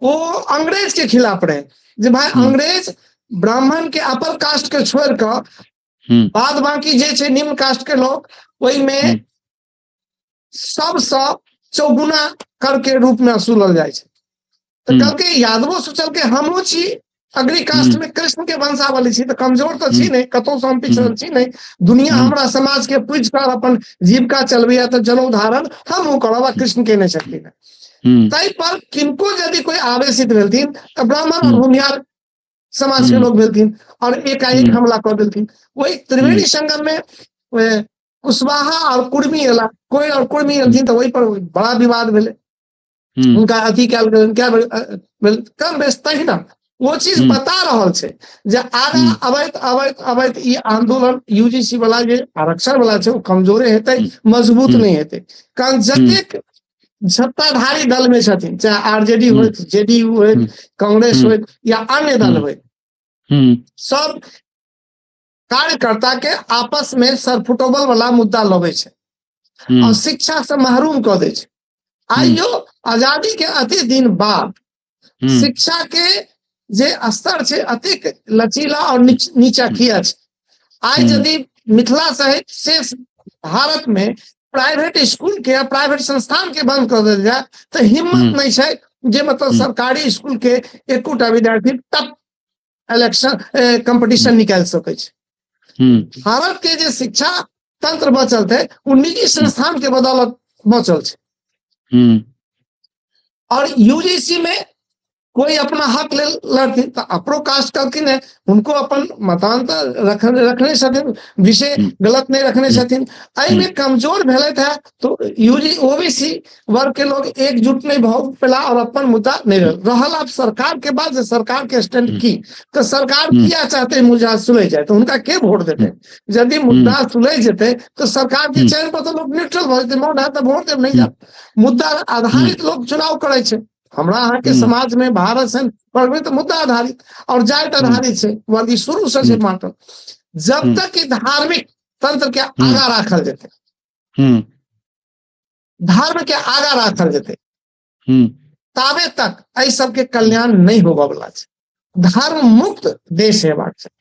वो अंग्रेज के खिलाफ रहे। जे भाई अंग्रेज ब्राह्मण के अपर कास्ट के छोड़ कऽ बाद बाकी जे छै निम्न कास्ट के लोग ओहिमे सबसँ चौगुना कर के रूप में वसूलल जाइ छै। तऽ कहलकै यादवो सोचलकै हमहूँ छी अग्री कास्ट में कृष्ण के वंशावली छी, तऽ कमजोर तऽ छी नहि, कतौ से हम पिछड़ल छी नहि, दुनिया हमरा समाज के पूछि कऽ अपन जीविका चलबैया, तऽ जनउ धारण हमहूँ करब आ कृष्ण केने छलखिन। ताहि पर किनको यदि कोई आवेशित भेलथिन तऽ ब्राह्मण और भूमिहार समाज के लोग भेलथिन और एकाएक हमला कऽ देलथिन। वही त्रिवेणी संगम में कुशवाहा और कुर्मी एला, कोई और कुर्मी एलथिन तऽ ओहि पर बड़ा विवाद भेलै, हुनका अथी कयल गेलनि, क्या भेल कम बेस। तहिना वो चीज बता रहल छै जे आगाँ अबैत अबैत अबैत ई आंदोलन यूजीसी वाला जे आरक्षण वाला छै ओ कमजोरे हेतै, मजबूत नहि हेतै। कारण जतेक सत्ताधारी दल में छथिन, चाहे आरजेडी होइत, जेडीयू होइत, कांग्रेस होइत या अन्य दल होइत, सब कार्यकर्ता के आपस में सरफुटोबल वाला मुद्दा लबै छै और शिक्षा से महरूम कऽ दै छै। आइयो आजादी के अति दिन बाद शिक्षा के जे स्तर छै अतिक लचीला और नीचा किया छै। आइ यदि मिथिला सहित शेष भारत में प्राइवेट स्कूल के या प्राइवेट संस्थान के बंद कऽ देल जाय तऽ हिम्मत नहि छै जे मतलब सरकारी स्कूल के एकोटा विद्यार्थी टप इलेक्शन कंपटीशन निकालि सकै छै। भारत के जे शिक्षा तंत्र बचल थे ओ निजी संस्थान के बदौलत बचल छै। और यूजीसी में कोई अपना हक ले लड़थिन तऽ अपनो कास्ट कहलखिन है, हुनको अपन मतान्तर रखने छथिन, विषय गलत नहीं रखने छथिन। एहिमे कमजोर भेलथि है तो यूजी ओबीसी वर्ग के लोग एकजुट नहीं भऽ पेला और अपन मुद्दा नहीं रहल। आब सरकार के बाद जे सरकार के स्टैंड की, तऽ सरकार किया चाहते मुद्दा सुलझ जाए तो हुनका के वोट देते? यदि मुद्दा सुलझ जेते तो सरकार के चयन पर तो लोग न्यूट्रल भऽ जेतै, मोन हैत तऽ वोट देब, नहीं जायत। मुद्दा आधारित लोग चुनाव करै छै। हमरा अहाँके समाज में भारत सन वर्ग में तो मुद्दा आधारित और जाति आधारित छै, वर्ग शुरू से छै बांटल। जब तक कि धार्मिक तंत्र के आगा राखल जेतै, धर्म के आगा राखल जेतै, ताबे तक एहि सबके कल्याण नहीं होबऽ वाला छै। धर्म मुक्त देश हेबाक चाही,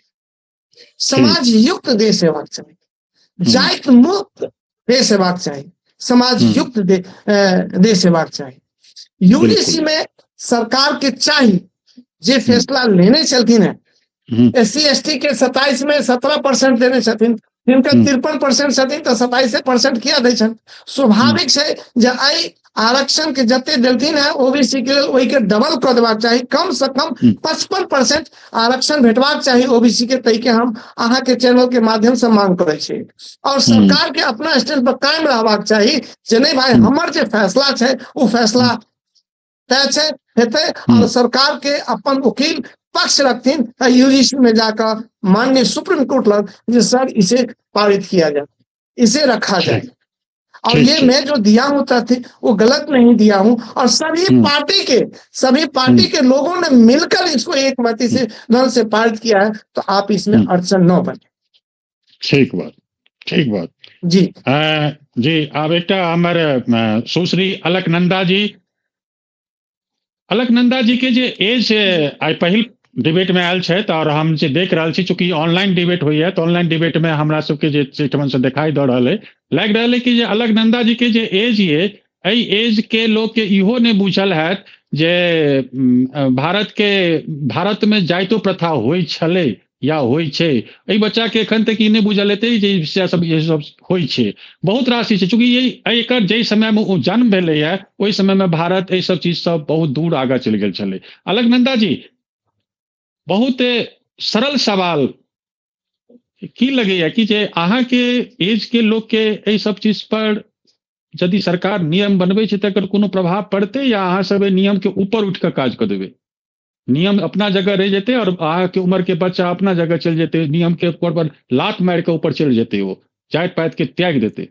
समाज युक्त देश हेबाक चाही, जाति मुक्त देश हेबाक चाही, समाज युक्त देश हेबाक चाही। यूजीसी में सरकार के चाही जे फैसला लेने छलखिन है, एस सी एस टी के 27 में 17% देने छथिन, जिनका 53% छथिन तऽ 27% किया दै छनि? स्वाभाविक छै जे एहि आरक्षण के जते देलथिन है ओबीसी के लेल ओहि के डबल कऽ देबाक चाही, कम से कम 55% आरक्षण भेटबाक चाही ओबीसी के, ताहि के हम अहाँ के चैनल के माध्यम से मांग करै छी। और सरकार के अपना स्टैंड पर कायम रहबाक चाही जे नहीं भाई हमर जे फैसला छै ओ फैसला तय छै हेतै, और सरकार के अपन वकील पक्ष रखथिन यूजीसी में जाकर माननीय सुप्रीम कोर्ट लग जे सर इसे पारित किया जाए, इसे रखा जाए। और ये मैं जो दिया हूं तथ्य वो गलत नहीं दिया हूं, और सभी पार्टी के लोगों ने मिलकर इसको एक मती से दल से पारित किया है, तो आप इसमें अड़चन न बने। ठीक बात, ठीक बात जी। जी आब एकटा हमर सुश्री अलकनंदा जी, अलकनंदा जी के जे एज I पहिल डिबेट में आयल छथि और हम जे देख रहल छी, चूंकि ऑनलाइन डिबेट होइया तऽ ऑनलाइन डिबेट में हमरा सबके जे एहिठमन से देखाई दऽ रहल है, लागि रहल है कि जे अलकनंदा जी के जे एज ये, एहि एज के लोग के इहो नहि बुझल हैत जे भारत में जाइतो प्रथा होइ छलै या होइ छै। एहि बच्चा के एखन तक ई नहि बुझल हेतै जे ई सब ई सब होइ छै। बहुत राशि छै, चूंकि एकर जाहि समय में ओ जन्म भेलैया ओहि समय में भारत एहि सब चीज सब बहुत दूर आगाँ चलि गेल छलै। अलकनंदा जी, बहुत सरल सवाल, की लगैया कि जे अहाँके एज के लोग के एहि सब चीज पर यदि सरकार नियम बनबै छै तऽ एकर कोनो प्रभाव पड़तै, या अहाँ सब एहि नियम के ऊपर उठि कऽ काज कऽ देबै? नियम अपना जगह रहि जेतै और अहाँके उम्र के बच्चा अपना जगह चलि जेतै, नियम के ऊपर पर लात मारि कऽ ऊपर चलि जेतै, ओ जाति पाति के त्यागि देतै।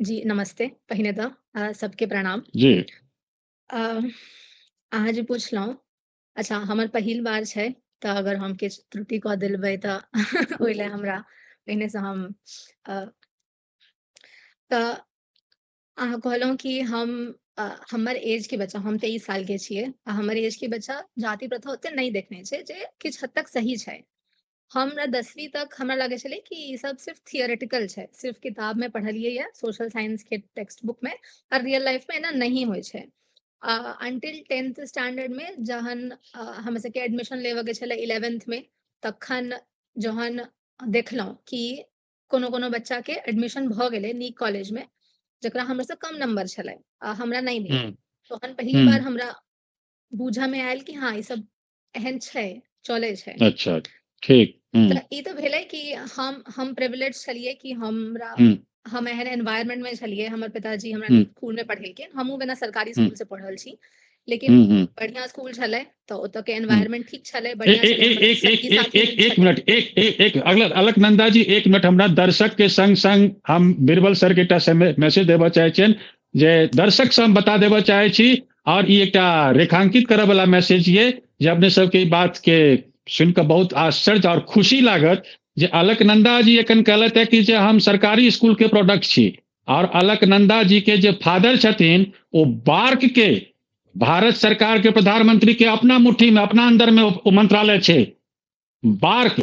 जी नमस्ते, पहिने तऽ सबके प्रणाम जी। अहाँ जे पुछलहुँ अच्छा, हमर पहिल बार छै, तऽ अगर हम किछु त्रुटि कऽ देलबै तऽ ओहि लए हमरा पहिनेसँ हम तऽ अहाँ कहलहुँ कि हम हमर एज के बच्चा, हम 23 साल के छियै आ हमर एज के बच्चा जाति प्रथा ओते नहि देखने छै, जे किछु हद तक सही छै। हमरा 10वीं तक हमरा लगै छलै कि ई सब सिर्फ थियोरेटिकल छै, सिर्फ किताब में पढ़लियै या सोशल साइंस के टेक्स्ट बुक में, और रियल लाइफ में एना नहीं होइ छै। अनटिल 10th standard में जहन हमरा सबके एडमिशन लेबऽ के छलै 11th में, तखन जहन देखलहुँ कि कोनो कोनो बच्चा के एडमिशन भऽ गेलै नीक कॉलेज में, जकरा हमरा से कम नंबर छलै आ हमरा नहि भेल, तहन पहिल बार हमरा बूझऽ में आयल कि हाँ ई सब एहन छै, चलै छै। अच्छा, ठीक। तऽ ई तऽ भेलै कि हम प्रिविलेज छलियै कि हमरा हम एहन एनवायरनमेंट में छलियै, हमर पिताजी हमरा नीक स्कूल में पढ़ेलखिन, हमहूँ बिना सरकारी स्कूल से पढ़ल छी, लेकिन बढ़िया स्कूल छलै तऽ ओतऽ के एनवायरनमेंट ठीक छलै, बढ़िया छलै, हमर संगी साथी नीक एक छलै। मिनट, एक एक एक अगला अलकनंदा जी, एक मिनट। हमरा दर्शक के संग संग हम बीरबल सर के एकटा मैसेज देबऽ चाहै छियनि, जे दर्शक से हम बता देबऽ चाहै छी, और ई एकटा रेखांकित करऽ वाला मैसेज ये जे अपने सबके ई बात के सुनि कऽ बहुत आश्चर्य और खुशी लागत जे अलकनंदा जी एखन कहलथि है कि जे हम सरकारी स्कूल के प्रोडक्ट छी, और अलकनंदा जी के जे फादर छथिन ओ बार्क के भारत सरकार के प्रधानमंत्री के अपना मुट्ठी में, अपना अंदर में ओ मंत्रालय छै, बार्क,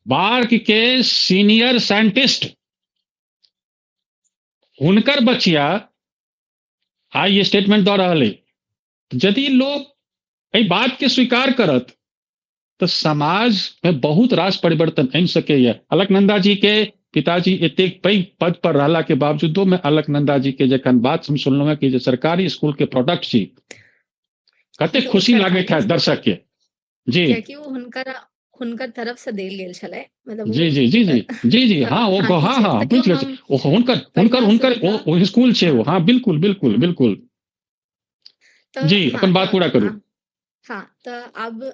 बार्क के सीनियर साइंटिस्ट हुनकर बचिया आई स्टेटमेंट दऽ रहल है। यदि लोग एहि बात के स्वीकार करत तऽ समाज में बहुत रास परिवर्तन आनि सकैया। अलकनंदा जी के पिताजी एतेक पैघ पद पर रहला के बावजूदो में अलकनंदा जी के जखन बात हम सुनलहुँ हैं कि जे सरकारी स्कूल के प्रोडक्ट छी, कतेक ओ खुशी लागैत सरकारी है दर्शक के। जी। कियाकि ओ हुनकर हुनकर तरफ से देल गेल छलै, मतलब जी जी जी जी जी जी हाँ, ओ हाँ, हाँ छै, हाँ, तैयो बुझि गेल। हम ओ हुनकर हुनकर बढ़िया हुनकर सुविधा ओ स्कूल छै ओ, हाँ, बिल्कुल बिल्कुल बिल्कुल। तऽ जी, हाँ अपन बात तऽ पूरा करू। हाँ, तऽ आब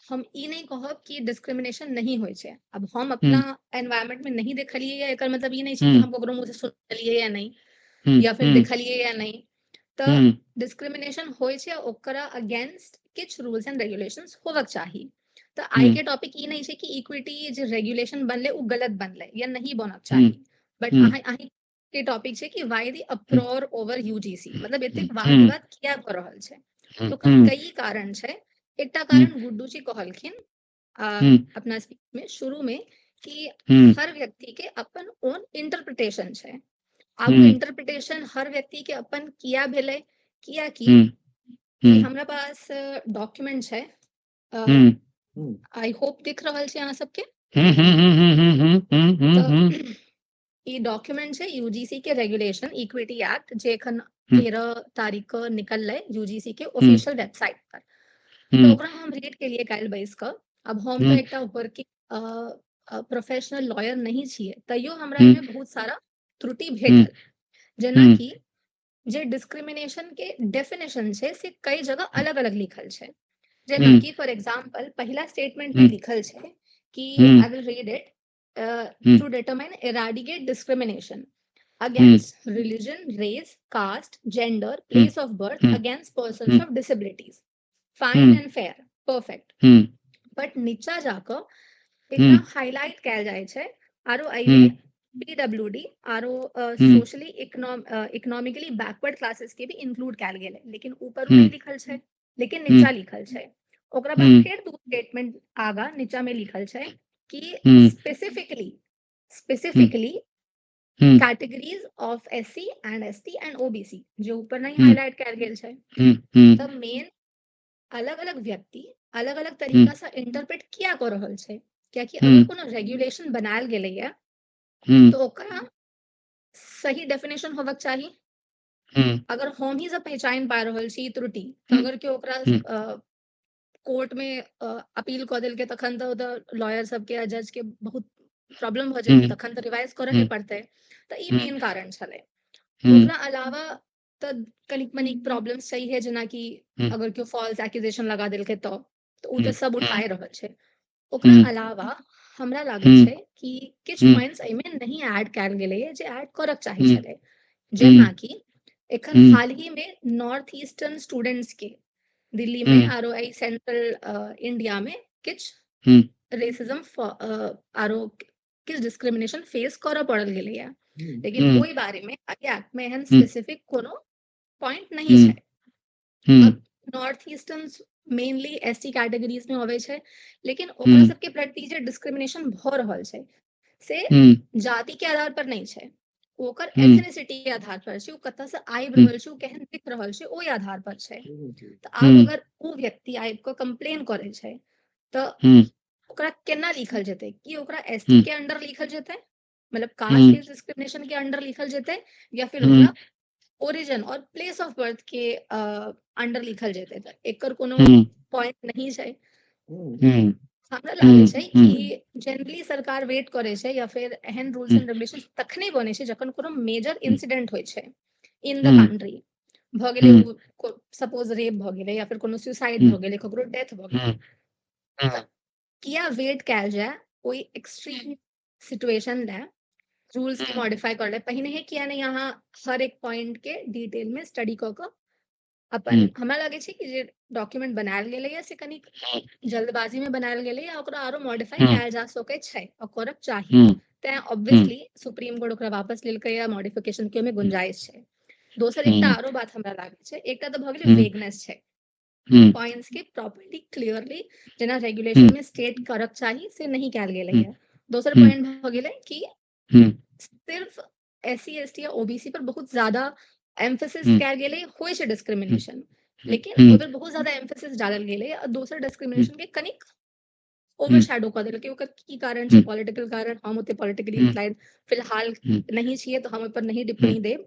हम ई नहि कहब कि डिस्क्रिमिनेशन नहीं होइ छै। अब हम अपना एनवायरनमेंट में नहीं देखलियै या एकर मतलब ई नहीं छै कि हम ककरो मुँह से सुनलियै या नहीं, या फिर देखलियै या नहीं। तऽ डिस्क्रिमिनेशन होइ छै, ओकरा अगेंस्ट किछु रूल्स एंड रेगुलेशंस होबक चाही। तऽ आइ के टॉपिक ई नहीं छै कि इक्विटी जे रेगुलेशन बनलै ओ गलत बनलै या नहीं बनक चाही, बट अहाँ के टॉपिक छै कि why the uproar over UGC, मतलब एतेक वाद विवाद किया भऽ रहल छै। तो ओकर कई कारण छै। एकटा कारण गुड्डू जी कहलखिन अपना स्पीच में शुरू में कि हर व्यक्ति के अपन ओन इंटरप्रिटेशन छै। आब इंटरप्रिटेशन हर व्यक्ति के अपन किया भेलै, किया कि हमरा पास डॉक्यूमेंट छै, I hope दिख रहल छै अहाँ सबके। तऽ ई डॉक्यूमेंट छै यूजीसी के रेगुलेशन इक्विटी एक्ट, जे एखन 13 तारीख के निकललै यूजीसी के ऑफिशियल वेबसाइट पर। तऽ ओकरा हम रीड के लिए काल्हि बैस कऽ, अब हम तऽ एकटा वर्किंग प्रोफेशनल लॉयर नहीं छियै, तैयो हमरा एहिमे बहुत सारा त्रुटि भेटल। जेनाकि जे डिस्क्रिमिनेशन के डेफिनेशन छै से कई जगह अलग अलग लिखल छै। जेनाकि फॉर एग्जाम्पल पहिला स्टेटमेंट में लिखल छै कि I will read it, to determine eradicate discrimination against religion, race, caste, gender, place of birth, against persons of disabilities. Fine and fair, perfect. But नीचा जाकऽ एकरा हाईलाइट कयल जाइ छै, आरो एहिमे पीडब्ल्यूडी आरो सोशली इकोनॉमिकली बैकवर्ड क्लासेस के भी इंक्लूड कयल गेलै, लेकिन ऊपर नहि लिखल छै, लेकिन नीचा लिखल छै। ओकरा बाद फेर दू स्टेटमेंट आगा नीचा में लिखल छै कि specifically categories of SC and ST and OBC, जो ऊपर नहीं हाईलाइट कयल गेल छै। तऽ मेन अलग अलग व्यक्ति अलग अलग तरीका से इंटरप्रेट किया कऽ रहल छै, कियाकि अगर कोनो रेगुलेशन बनायल गेलैया तऽ ओकरा सही डेफिनेशन होबक चाही। अगर हम ही सब पहचान पा रहल छी त्रुटि, तऽ अगर केओ ओकरा कोर्ट में अपील कऽ देलकै तखन तऽ ओतऽ लॉयर सबके आ जज के बहुत प्रॉब्लम भऽ जेतै, तखन तऽ रिवाइज करऽ के पड़तै। तऽ ई मेन कारण छलै। ओकरा अलावा तऽ कनिक मनिक प्रॉब्लम्स छैहे, जेनाकि अगर केओ फॉल्स एक्यूजेशन लगा देलकै तऽ ओ तऽ सब उठाए रहल छै। ओकरा अलावा हमरा लागै छै कि किछु पॉइंट्स एहिमे नहीं ऐड कयल गेलैया जे ऐड करक चाही छलै। जेनाकि एखन हाल ही में नॉर्थ ईस्टर्न स्टूडेंट्स के दिल्ली में आरो एहि सेंट्रल इंडिया में किछु रेसिज्म आरो किछु डिस्क्रिमिनेशन फेस करऽ पड़ल गेलैया, लेकिन ओहि बारे में एहि एक्ट में एहन स्पेसिफिक कोनो पॉइंट नहीं छै। North eastern mainly ST categories में अबै छै, लेकिन ओकरा सबके प्रति जे डिस्क्रिमिनेशन भऽ रहल छै से जाति के आधार पर नहीं छै, ओकर एथनिसिटी के आधार पर छै, ओ कतऽ से आबि रहल छै, ओ केहन दिख रहल छै, ओहि आधार पर छै। तऽ आब अगर ओ व्यक्ति आबि कऽ कंप्लेन करै छै तऽ ओकरा केना लिखल जेतै? कि ओकरा एसटी के अंडर लिखल जेतै, मतलब कास्ट बेस्ड डिस्क्रिमिनेशन के अंडर लिखल जेतै, या फिर ओकरा ओरिजिन और प्लेस ऑफ बर्थ के अंडर लिखल जेतै? तऽ एकर कोनो पॉइंट नहीं छै। हमरा लागै छै कि जनरली सरकार वेट करै छै या फिर एहन रूल्स एंड रेगुलेशन तखने बनै छै जखन कोनो मेजर इंसिडेंट होइ छै इन the country. भऽ गेलै सपोज रेप भऽ गेलै या फिर कोनो सुसाइड भऽ गेलै, ककरो डेथ भऽ गेलै, किया वेट कयल जाय ओहि एक्सट्रीम सिचुएशन लए रूल्स के मॉडिफाई कर ले पहिने किया नहीं अहाँ हर एक पॉइंट के डिटेल में स्टडी कऽ कऽ अपन। हमरा लगै छै कि जे डॉक्यूमेंट बनायल गेलैया से कनी जल्दबाजी में बनायल गेलैया, ओकरा आरो मॉडिफाई कयल जा सकै छै और करक चाही। तें ऑब्वियसली सुप्रीम कोर्ट ओकरा वापस लेलकै, मॉडिफिकेशन के ओहिमे गुंजाइश छै। दोसर एकटा आरो बात हमरा लागै छै, एकटा तऽ भऽ गेलै वेगनेस छै पॉइंट्स के प्रॉपर्ली क्लियरली जेना रेगुलेशन में स्टेट करक चाही से नहीं कयल गेलैया। दोसर पॉइंट भऽ गेलै कि सिर्फ एससी एसटी या ओबीसी पर बहुत ज्यादा एम्फेसिस कयल गेलै, होइ छै डिस्क्रिमिनेशन लेकिन ओहि पर बहुत ज्यादा एम्फेसिस डालल गेलै आ दोसर डिस्क्रिमिनेशन के कनिक ओवरशैडो कऽ देलकै। ओकर की कारण छै? पॉलिटिकल कारण। हम ओते पॉलिटिकली इंक्लाइंड फिलहाल नहीं छियै तऽ हम ओहि पर नहीं टिप्पणी देब।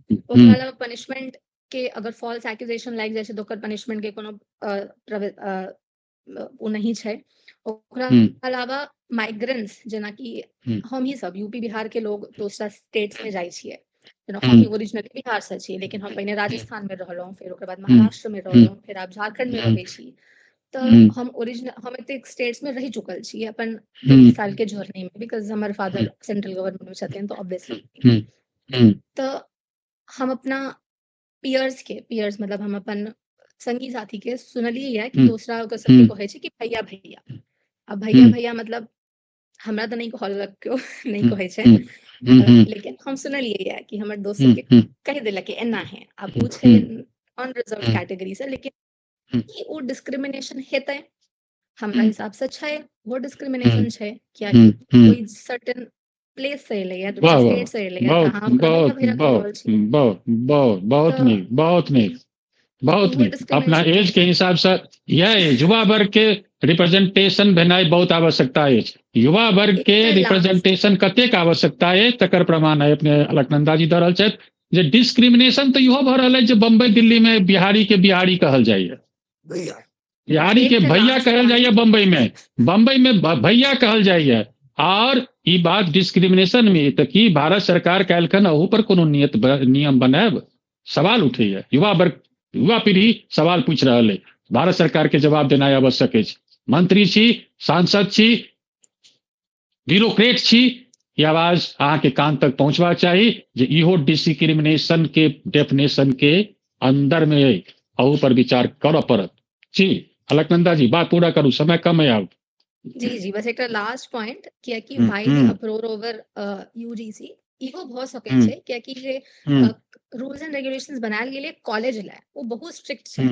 ओकरा अलावा पनिशमेंट के अगर फॉल्स एक्यूजेशन लागि जाइ छै तऽ ओकर पनिशमेंट के कोनो ओ नहीं छै। ओकरा अलावा माइग्रेंट्स जेनाकि हम ही सब यूपी बिहार के लोग दोसरा स्टेट्स में जाइ छियै, जेना हम ही ओरिजिनली बिहार से छी लेकिन हम पहिने राजस्थान में रहलहुँ, फिर ओकर बाद महाराष्ट्र में रहलहुँ, फिर आब झारखंड में रहै छी, तऽ हम ओरिजिनल हम एतेक स्टेट्स में रहि चुकल छी अपन 30 साल के जर्नी में, because हमर फादर सेंट्रल गवर्नमेंट में छथिन तऽ ऑब्वियसली। तऽ हम अपना पियर्स के, पियर्स मतलब हम अपन संगी साथी के सुनलियै या कि दोसरा ओकर सबके कहै छै कि भैया भैया। आ भैया भैया मतलब हमरा तऽ नहि कहलक केओ, नहि कहै छै, लेकिन हम सुनलियै या कि हमर दोस्त सबके कहि देलक कि एना है। आब ओ छै अनरिजर्व कैटेगरी से, लेकिन की ओ डिस्क्रिमिनेशन हेतै? हमरा हिसाब से छै, वो डिस्क्रिमिनेशन छै, कियाकि कोई सर्टेन प्लेस से एलै या दोसर स्टेट से एलै तऽ अहाँ ओकरा भैया भैया कहि रहल छी। बहुत बहुत बहुत नीक, बहुत नीक, बहुत नीक। अपना एज के हिसाब से यह युवा वर्ग के रिप्रेजेंटेशन भेनाइ बहुत आवश्यकता अछि। युवा वर्ग के रिप्रेजेंटेशन कतेक आवश्यकता अछि तकर प्रमाण है अपने अलकनंदा जी दऽ रहल छथि जे डिस्क्रिमिनेशन तऽ इहो भऽ रहल अछि जे बम्बई दिल्ली में बिहारी के बिहारी कहल जाइए, बिहारी के भैया कहल जाइए, बम्बई में, बम्बई में भैया कहल जाइए। और ई बात डिस्क्रिमिनेशन में तऽ की भारत सरकार काल्हिखन अहू पर कोनो नियम बनायब? सवाल उठैया, युवा वर्ग युवा पीढ़ी सवाल पूछि रहल है, भारत सरकार के जवाब देनाइ आवश्यक अछि। मंत्री छी, सांसद छी, ब्यूरोक्रेट छी, ई आवाज अहाँके कान तक पहुंचबाक चाही जे इहो डिस्क्रिमिनेशन के डेफिनेशन के अंदर में है, अहू पर विचार करऽ पड़त। जी अलकनंदा जी बात पूरा करू, समय कम है आब। जी जी बस एकटा लास्ट पॉइंट, कियाकि why the uproar over UGC इहो भऽ सकै छै कियाकि जे रूल्स एंड रेगुलेशंस बनायल गेलै कॉलेज लए ओ बहुत स्ट्रिक्ट छै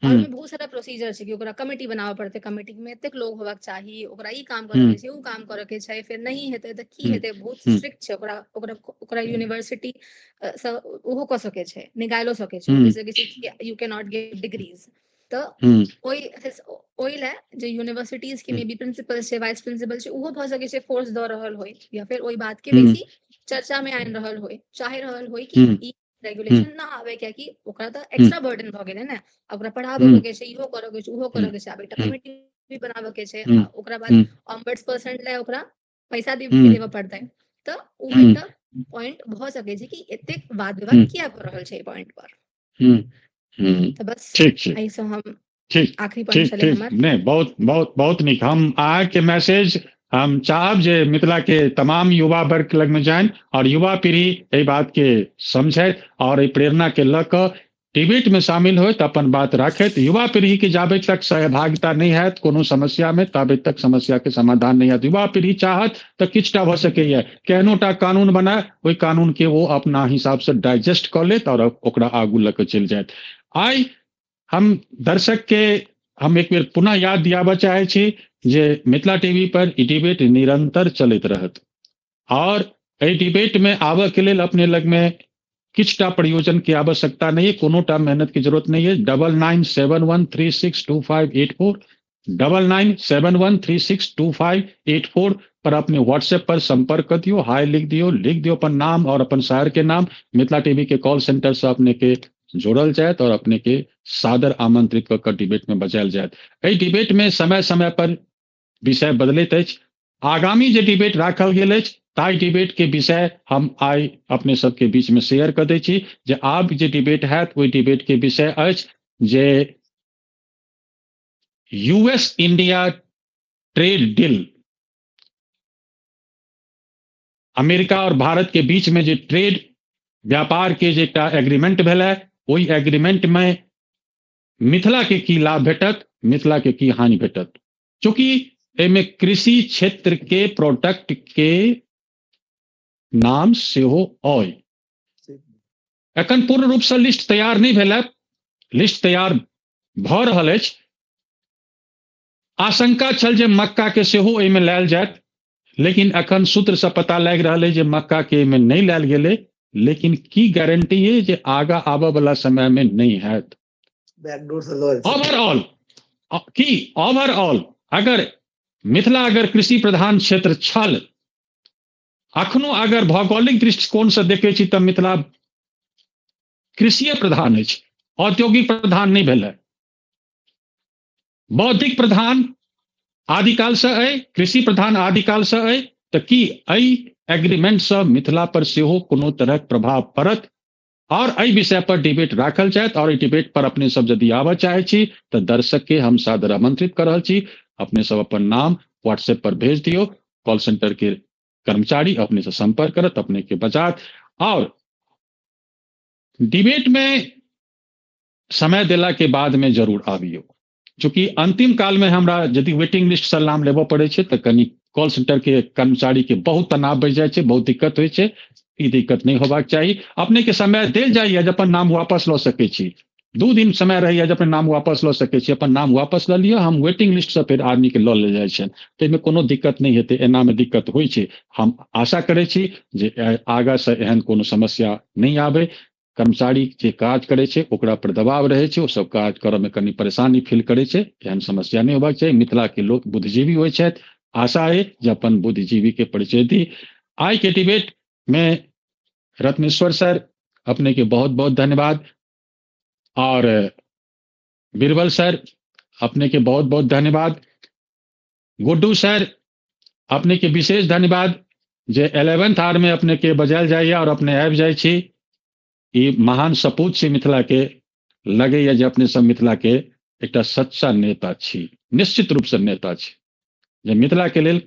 और ओहिमे बहुत सारा प्रोसीजर छै कि ओकरा कमिटी बनाबऽ पड़तै, कमिटी में एतेक लोग होबाक चाही, ओकरा ई काम करऽ के छै, ओ काम करऽ के छै, फिर नहीं हेतै तऽ की हेतै, बहुत स्ट्रिक्ट छै ओकरा ओकरा ओकरा यूनिवर्सिटी सँ ओहो कऽ सकै छै, निकालिओ सकै छै, कहि सकै छै कि you can not give degrees. तऽ ओहि लए जे यूनिवर्सिटीज के मे बी प्रिंसिपल छै, वाइस प्रिंसिपल छै, ओहो भऽ सकै छै फोर्स दऽ रहल होय या फिर ओहि बात के बेसी चर्चा में आनि रहल होय, चाहि रहल होय कि ई रेगुलेशन ना आवे, कियाकि ओकरा तऽ एक्स्ट्रा बर्डन भऽ गेलै ने, ओकरा पढ़ाबऽ के छै, इहो करऽ के छै, ओहो करऽ के छै, आब एकटा कमिटी भी बनाबऽ के छै, ओकरा बाद ऑम्बड्स पर्सन लए ओकरा पैसा देबऽ पड़तै। तऽ ओ एकटा पॉइंट भऽ सकै छै कि एतेक वाद विवाद किया भऽ रहल छै एहि पॉइंट पर। तऽ बस ठीक छै, एहिसँ हम ठीक आखिरी पॉइंट ठीक छलै ठीक हमर। नहीं, बहुत बहुत बहुत नीक। हम अहाँके मैसेज हम चाहब जे मिथिला के तमाम युवा वर्ग लग में जानि और युवा पीढ़ी एहि बात के समझथि और एहि प्रेरणा के लऽ कऽ डिबेट में शामिल होइत अपन बात राखैत। युवा पीढ़ी के जाबे तक सहभागिता नहि हैत कोनो समस्या में ताबे तक समस्या के समाधान नहि हैत। युवा पीढ़ी चाहत तऽ किछुटा भऽ सकैया, केहनो टा कानून बनाय ओहि कानून के ओ अपना हिसाब से डाइजेस्ट कऽ लेत और ओकरा आगू लऽ कऽ चलि जायत। आइ हम दर्शक के हम एक बेर पुनः याद दियाबऽ चाहै छी जे मिथिला टीवी पर ई डिबेट निरंतर चलैत रहत और एहि डिबेट में आबऽ के लेल अपने लग में किछुटा प्रयोजन के आवश्यकता नहीं है, कोनो टा मेहनत की जरूरत नहीं है। 9971362584 9971362584 पर अपने व्हाट्सएप पर संपर्क कर दियो, हाय लिख दियो, लिख दियो अपन नाम और अपन शहर के नाम। मिथिला टीवी के कॉल सेंटर से अपने के जोड़ल जायत और अपने के सादर आमंत्रित कऽ कऽ डिबेट में बजायल जायत। एहि डिबेट में समय समय पर विषय बदलैत अछि। आगामी जे डिबेट राखल गेल अछि ताहि डिबेट के विषय हम आइ अपने सबके बीच में शेयर कऽ दै छी जे आब जे डिबेट हैत ओहि डिबेट के विषय अछि जे US India trade deal, America और भारत के बीच में जे ट्रेड व्यापार के जे एकटा एग्रीमेंट भेलै ओहि एग्रीमेंट में मिथिला के की लाभ भेटत, मिथिला के की हानि भेटत। चूंकि एहिमे कृषि क्षेत्र के प्रोडक्ट के नाम सेहो अइ, एखन पूर्ण रूप से लिस्ट तैयार नहि भेलै, लिस्ट तैयार भऽ रहल अछि। आशंका छल जे मक्का के सेहो एहिमे लायल जायत, लेकिन एखन सूत्र से पता लागि रहल अछि जे मक्का के एहिमे नहि लायल गेलै, लेकिन की गारंटी है जे आगा आबऽ वाला समय में नहि हैत। ओवरऑल की ओवरऑल अगर मिथिला अगर कृषि प्रधान क्षेत्र छल, अखनो अगर भौगोलिक दृष्टिकोण से देखै छी तऽ मिथिला कृषिए प्रधान अछि, औद्योगिक प्रधान नहि भेलै। बौद्धिक प्रधान आदिकाल से अइ, कृषि प्रधान आदिकाल से अइ, तऽ की एहि एग्रीमेंट से मिथिला पर सेहो कोनो तरहक प्रभाव पड़त? और एहि विषय पर डिबेट राखल जायत और एहि डिबेट पर अपने सब यदि आबऽ चाहै छी तऽ दर्शक के हम सादर आमंत्रित कर रहल छी। अपने सब अपन नाम व्हाट्सएप पर भेज दियौ, कॉल सेंटर के कर्मचारी अपने से संपर्क करत, अपने के बजात और डिबेट में समय देला के बाद में जरूर आबियौ। चूंकि अंतिम काल में हमरा यदि वेटिंग लिस्ट से नाम लेबऽ पड़ै छै तऽ कनि कॉल सेंटर के कर्मचारी के बहुत तनाव बढ़ि जाइ छै, बहुत दिक्कत होइ छै। ई दिक्कत नहि होबाक चाही। अपने के समय देल जाइए जे अपन नाम वापस लऽ सकै छी, 2 दिन समय रहैए जे अपन नाम वापस लऽ सकै छी, अपन नाम वापस लऽ लिअ, हम वेटिंग लिस्ट से फेर आदमी के लऽ लेल जाइ छनि, ताहिमे कोनो दिक्कत नहि हेतै। एनामे दिक्कत होइ छै। हम आशा करै छी जे आगाँ से एहन कोनो समस्या नहि आबै। कर्मचारी जे काज करै छै ओकरा पर दबाव रहै छै, ओ सब काज करऽ मे कनि परेशानी फील करै छै, एहन समस्या नहि होबाक चाही। मिथिला के लोक बुद्धिजीवी होइ छथि, आशा अइ जे अपन बुद्धिजीवी के परिचय दी। आइ के डिबेट में रत्नेश्वर सर अपने के बहुत बहुत धन्यवाद और बीरबल सर अपने के बहुत बहुत धन्यवाद, गुड्डू सर अपने के विशेष धन्यवाद जे 11th hour में अपने के बजायल जाइए और अपने आबि जाइ छी। ई महान सपूत छी मिथिला के, लगैया जे अपने सब मिथिला के एकटा सच्चा नेता छी, निश्चित रूप से नेता छी, जे मिथिला के लेल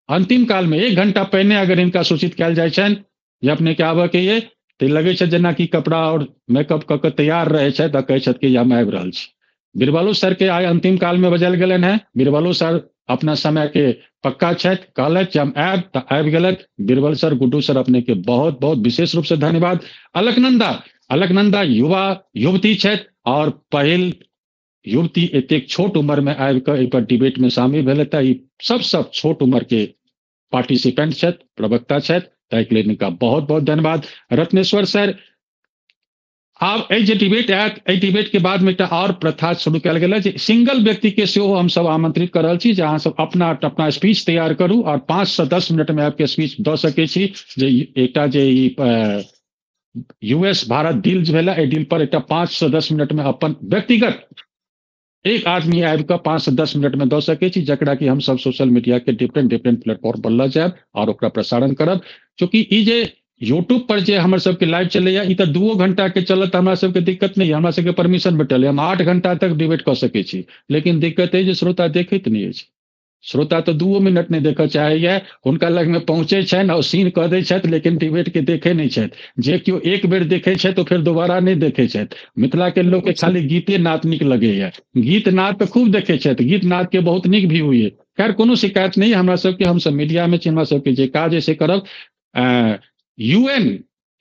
अंतिम काल में 1 घंटा पहिने अगर हिनका सूचित कयल जाइ छनि जे अपने के आबऽ के ये, तऽ लगै छै जेनाकि कपड़ा और मेकअप कऽ के तैयार रहै छथि आ कहै छथि कि हम आबि रहल छी। बीरबलो सर के आइ अंतिम काल में बजायल गेलनि हेँ। बीरबलो सर अपना समय के पक्का छथि, कहलथि जे हम आयब तऽ आबि गेलथि। बीरबल सर, गुड्डू सर अपने के बहुत बहुत विशेष रूप से धन्यवाद। अलकनंदा, अलकनंदा युवा युवती छथि और पहिल युवती एतेक छोट उम्र में आबि कऽ एहि पर डिबेट में शामिल भेलथि। ई सबसँ छोट उम्र के पार्टिसिपेंट छथि, प्रवक्ता छथि, ताहिके लेल हिनका बहुत बहुत धन्यवाद। रत्नेश्वर सर, आब एहि जे डिबेट आयत, एहि डिबेट के बाद में एकटा और प्रथा शुरू कयल गेल जे सिंगल व्यक्ति के सेहो हमसब आमंत्रित कर रहल छी जे अहाँ सब अपना अपना स्पीच तैयार करू और 5 से 10 मिनट में आपके स्पीच दऽ सकै छी। जे एकटा जे ई यूएस भारत डील भेल, एहि डील पर एकटा 5 से 10 मिनट में अपन व्यक्तिगत एक आदमी आबि कऽ 5 से 10 मिनट में दऽ सकै छी, जकरा कि हमसब सोशल मीडिया के डिफरेंट डिफरेंट प्लेटफॉर्म पर लऽ जायब और ओकरा प्रसारण करब। चूँकि ई जे यूट्यूब पर जे हमर सबके लाइव चलैया, ई तऽ 2 घंटा के चलत, हमरा सबके दिक्कत नहि, हमरा सबके परमिशन भेटल, हम 8 घंटा तक डिबेट कऽ सकै छी। लेकिन दिक्कत अइ जे श्रोता देखैत नहि अछि। श्रोता तऽ 2 मिनट नहि देखऽ चाहैया, हुनका लगमे पहुँचै छनि और सीन कऽ दै छथि, लेकिन डिबेट के देखे नहि छथि। जे केओ एक बेर देखै छथि तो फेर दोबारा नहि देखै छथि। मिथिला के लोक के खाली गीते नाद नीक लगैया, गीत नाद तऽ खूब देखै छथि, गीत नाद के बहुत नीक भी हुए। खैर कोनो शिकायत नहि हमरा सबके, हमसब मीडिया में छी, हमरा सबके जे काज है से करब।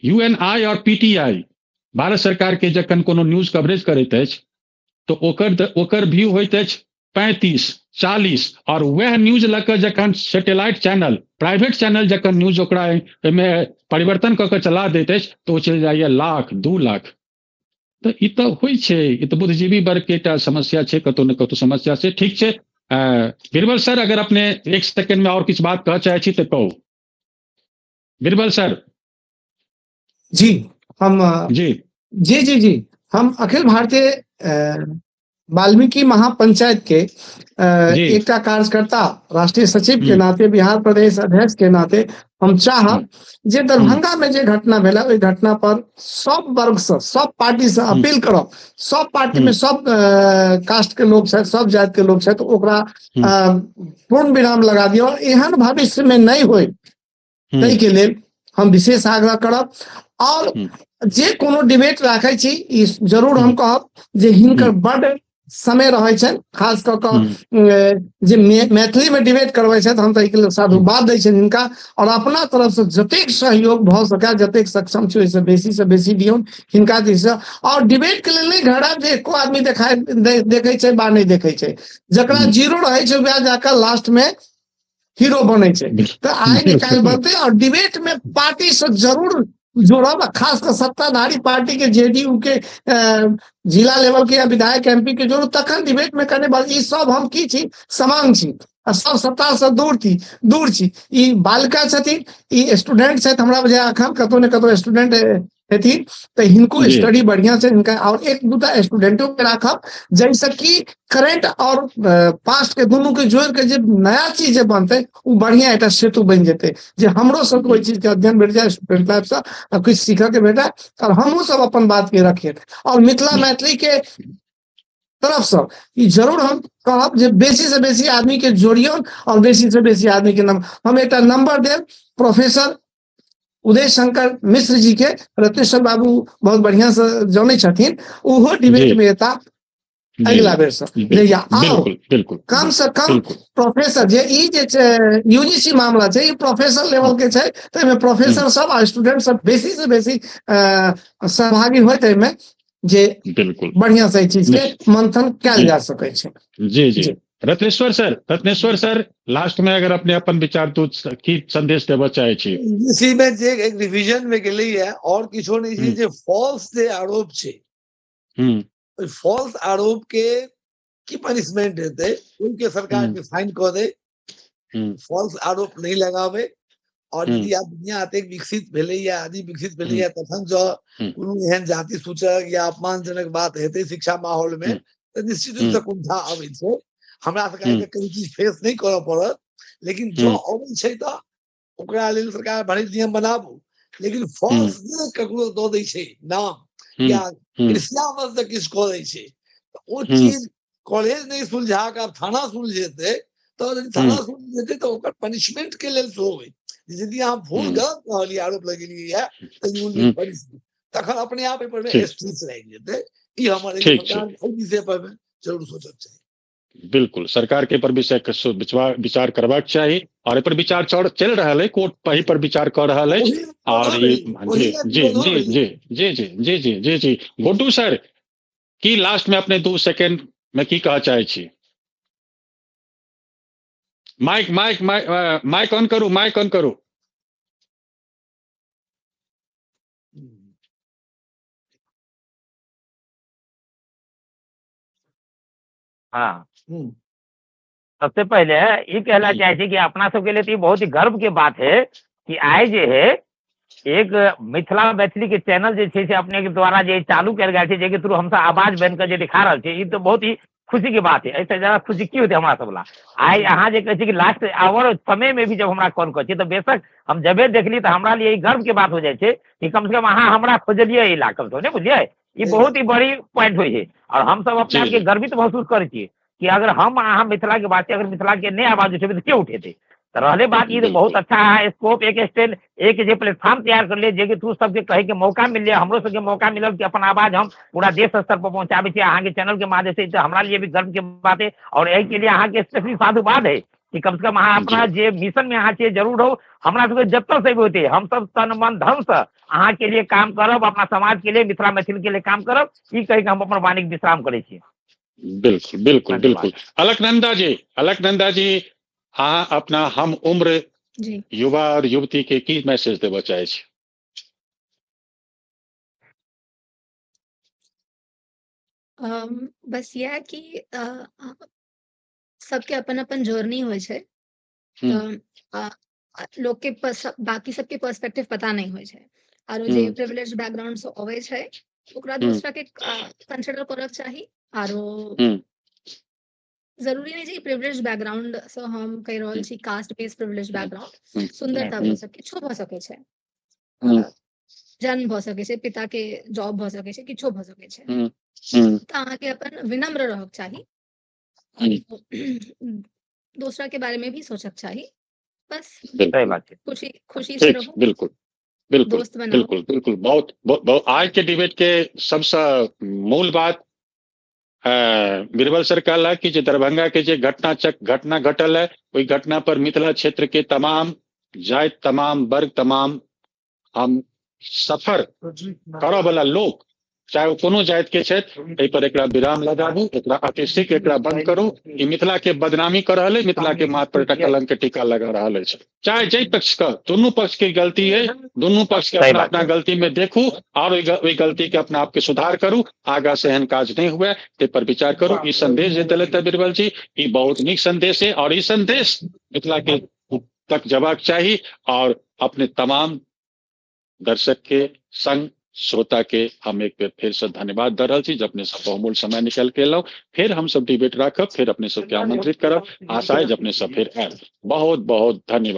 यूएनआई और पीटीआई भारत सरकार के जखन कोनो न्यूज कवरेज करैत अछि तऽ ओकर व्यू होइत अछि 35, 40, और वह न्यूज लऽ कऽ जखन सैटेलाइट चैनल, प्राइवेट चैनल जखन न्यूज ओकरा ओहिमे परिवर्तन कऽ कऽ चला दैत अछि तऽ ओ चलि जाइए लाख, 2 लाख। तऽ ई तऽ होइ छै, ई तऽ बुद्धिजीवी वर्ग के एकटा समस्या छै, कतहु ने कतहु समस्या छै। ठीक छै बीरबल सर, अगर अपने 1 सेकेंड में और किछु बात कहऽ चाहै छी तऽ कहू बीरबल सर। जी हम जी जी जी जी हम अखिल भारतीय वाल्मीकि महापंचायत के एकटा कार्यकर्ता, राष्ट्रीय सचिव के नाते, बिहार प्रदेश अध्यक्ष के नाते हम चाहब जे दरभंगा में जे घटना भेला ओहि घटना पर सब वर्ग से, सब पार्टी से अपील करब। सब पार्टी में सब कास्ट के लोग छथि, सब जाति के लोग छथि, ओकरा पूर्ण विराम लगा दियौ और एहन भविष्य में नहीं होय ताहि के लेल हम विशेष आग्रह करब। और जे कोनो डिबेट राखै छी ई जरूर हम कहब जे हिनकर बड समय रहै छनि, खास कऽ कऽ जे मैथिली में डिबेट करबै छथि, हम तऽ एहिके लेल साधुवाद दै छनि हिनका। और अपना तरफ से जतेक सहयोग भऽ सकै, जतेक सक्षम छी ओहिसँ बेसी से बेसी दियौन हिनका दिससँ। और डिबेट के लेल नहि घड़ा जे एको आदमी देखै छै बा नहि देखै छै, जकरा जीरो रहै छै वएह जाकऽ लास्ट में हीरो बनै छै। तऽ आइ ने काल्हि बनतै। और डिबेट में पार्टी से जरूर जोड़ब, खास कर सत्ताधारी पार्टी के जेडीयू के जिला लेवल के या विधायक एमपी के जोड़ू, तखन डिबेट में कने ई सब हम की छी, समान छी, सब सत्ता से दूर छी। ई बालिका छथिन, ई स्टूडेंट छथि, हमरा बुझाय अखन कतौ ने कतौ स्टूडेंट हेथिन, तऽ हिनको स्टडी बढ़िया छै हिनका। और 1-2 टा स्टूडेंटो के राखब जाहिसँ कि करेंट और पास्ट के दुनू के जोड़ के जे नया चीज जे बनतै ओ बढ़िया एकटा सेतु बनि जेतै, जे हमरो सबके ओहि चीज के अध्ययन भेट जाए स्टूडेंट लाइफ से, आ किछु सीखऽ के भेटै और हमहूँ सब अपन बात के रखिए। और मिथिला मैथिली के तरफ से ई जरूर हम कहब जे बेसी से बेसी आदमी के जोड़ियौन और बेसी से बेसी आदमी के हम एकटा नंबर देब प्रोफेसर उदय शंकर मिश्र जी के, रत्नेश्वर बाबू बहुत बढ़िया से जानै छथिन, ओहो डिबेट में एता अगिला बेर से। बिल्कुल कम से कम प्रोफेसर जे ई जे यूजीसी मामला छै ई प्रोफेसर लेवल के छै, तऽ एहिमे प्रोफेसर सब आ स्टूडेंट सब बेसी से बेसी सहभागी होइत एहिमे, जे बिल्कुल बढ़िया से एहि चीज के मंथन कयल जा सकै छै। जी जी रत्नेश्वर सर, लास्ट में अगर अपने अपन विचार दू की संदेश देबऽ चाहे छी। इसी में जे एक रिवीजन में गेलै है और किछो नहीं छै, जे फॉल्स जे आरोप छै, फॉल्स आरोप के की पनिशमेंट हेतै ओहिके सरकार के फाइन कऽ दे, फॉल्स आरोप नहीं लगावे। और यदि आब दुनिया अतेक विकसित भेलै या आदि विकसित भेलै या, तखन जँ कोनो एहन जाति सूचक या अपमानजनक बात हेतै शिक्षा माहौल में तऽ निश्चित रूप से कुंठा अबै छै। हमरा सबके कोनो चीज फेस नहि करऽ पड़त, लेकिन जँ अबै छै तऽ ओकरा लेल सरकार भले नियम बनाबू, लेकिन फॉल्स जे ककरो दऽ दै छै नाम या ईर्ष्यावश किछु कऽ दै छै, तऽ ओ चीज कॉलेज नहि सुलझा कऽ थाना सुलझेतै, तऽ थाना सुलझेतै तऽ ओकर पनिशमेंट के लेल सेहो होइ। यदि अहाँ भूल गलत कहलियै, आरोप लगेलियै या, तऽ you will be punished, तखन अपने आप एहि पर स्ट्रीट लागि जेतै। ई हमर एहि विषय पर जरूर सोचक चाही। बिल्कुल सरकार के पर विषय विचार करबाक चाही और पर विचार चल रहल है, कोर्ट पही पर विचार कर रहल है। और जी जी जी जी जी जी जी जी जी जी गोटू सर, की लास्ट में अपने 2 सेकेंड में की कह चाहे छी? Mike mike mike mike on करू, माइक ऑन करू। हाँ, सबसे पहले ये कहना चाहे कि अपना सबके लिए तो बहुत ही गर्व के बात है कि आइ जे है एक मिथिला मैथिली के चैनल जे छै से अपने के द्वारा जे चालू कयल गेल छै, जाहिके थ्रू हमसब आवाज बनि कऽ जे दिखा रहल छी, ई तो बहुत ही खुशी के बात है। एहिसँ ज्यादा खुशी की होतै हमरा सब ला। आइ अहाँ जे कहै छी कि लास्ट आवर समय में भी जब हमरा कॉल करै छी तऽ बेशक हम जबे देखली तऽ हमरा लिए ई गर्व के बात हो जाइ छै कि कम से कम अहाँ हमरा खोजलियै एहि ला, कम से कम नहि बुझलियै, ई बहुत ही बड़ी पॉइंट होइ छै और हमसब अपना आपके गर्वित महसूस करै छियै। कि अगर हम अहाँ मिथिला के वासी अगर मिथिला के नहि आवाज उठेबै तऽ के उठेतै। तऽ रहले बात ई बहुत अच्छा है स्कोप, एक स्टैंड, एक जे प्लेटफॉर्म तैयार करलियै जे थ्रू सबके कहे के मौका मिललै, हमरो सबके मौका मिलल कि अपन आवाज हम पूरा देश स्तर पर पहुंचाबै छी अहाँके चैनल के माध्यम से, तऽ हमरा लिए भी गर्व के बात है। और एहि के लिए अहाँके स्पेशली साधुवाद है कि कम से कम अहाँ अपना जे मिशन में अहाँ छियै जरूर हो, हमरा सबके जतऽ से होते हम सब तन मन धन से अहाँ के लिए काम करब, अपना समाज के लिए, मिथिला मैथिल के लिए काम करब, ई कहि के हम अपन वाणी के विश्राम करै छी। बिल्कुल बिल्कुल बिल्कुल। अलकनंदा जी, अलकनंदा जी, अहाँ अपना हम उम्र युवा और युवती के की मैसेज देबऽ चाहै छी? बस इएह कि सबके अपन अपन जर्नी होइ छै, तऽ लोक के बाकी सबके पर्सपेक्टिव पता नहि होइ छै, आरो जे प्रिविलेज बैकग्राउंड से अबै छै ओकरा दूसरा के कंसिडर करक चाही। आरो जरूरी नहीं छै प्रिविलेज बैकग्राउंड से हम कहि रहल छी कास्ट बेस्ड प्रिविलेज बैकग्राउंड, सुंदरता भऽ सकै, किछो भऽ सकै छै, जन्म भऽ सकै छै, पिता के जॉब भऽ सकै छै, किछो भऽ सकै छै। तऽ अहाँके अपन विनम्र रहक चाही, दूसरा के बारे में भी सोचक चाही, बस खुशी खुशी से रहू। बिल्कुल बिल्कुल बिल्कुल बिल्कुल। बहुत बहुत आज के डिबेट के सबसे मूल बात बीरबल सर कहला कि जे दरभंगा के जे घटना घटल है, ओहि घटना पर मिथिला क्षेत्र के तमाम जाति, तमाम वर्ग, तमाम हम सफर करऽ वाला लोक, चाहे वो कोनो जाति के छथि, एहि पर एकरा विराम लगाबू, एकरा अतिशीघ्र एकरा बंद करू। ई मिथिला के बदनामी कर रहल है, मिथिला के माथ पर एकटा कलंक के टीका लगा रहल अछि। चाहे जाहि पक्ष के, दुनू पक्ष के गलती है, दुनू पक्ष के अपना अपना गलती में देखू और ओहि गलती के अपना आप के सुधार करू, आगा से एहन काज नहीं हुए ताहि पर विचार करू। ई संदेश जे देलथि बीरबल जी, ई बहुत नीक संदेश है और ई संदेश मिथिला के तक जबाक चाही। और अपने तमाम दर्शक के संग श्रोता के हम एक बेर फिर से धन्यवाद दऽ रहल छी जे अपने सब बहुमूल्य समय निकालि के एलहुँ। फेर हम सब डिबेट राखब, फिर अपने सबके आमंत्रित करब। आशा है जे अपने सब फिर आयब। बहुत बहुत धन्यवाद।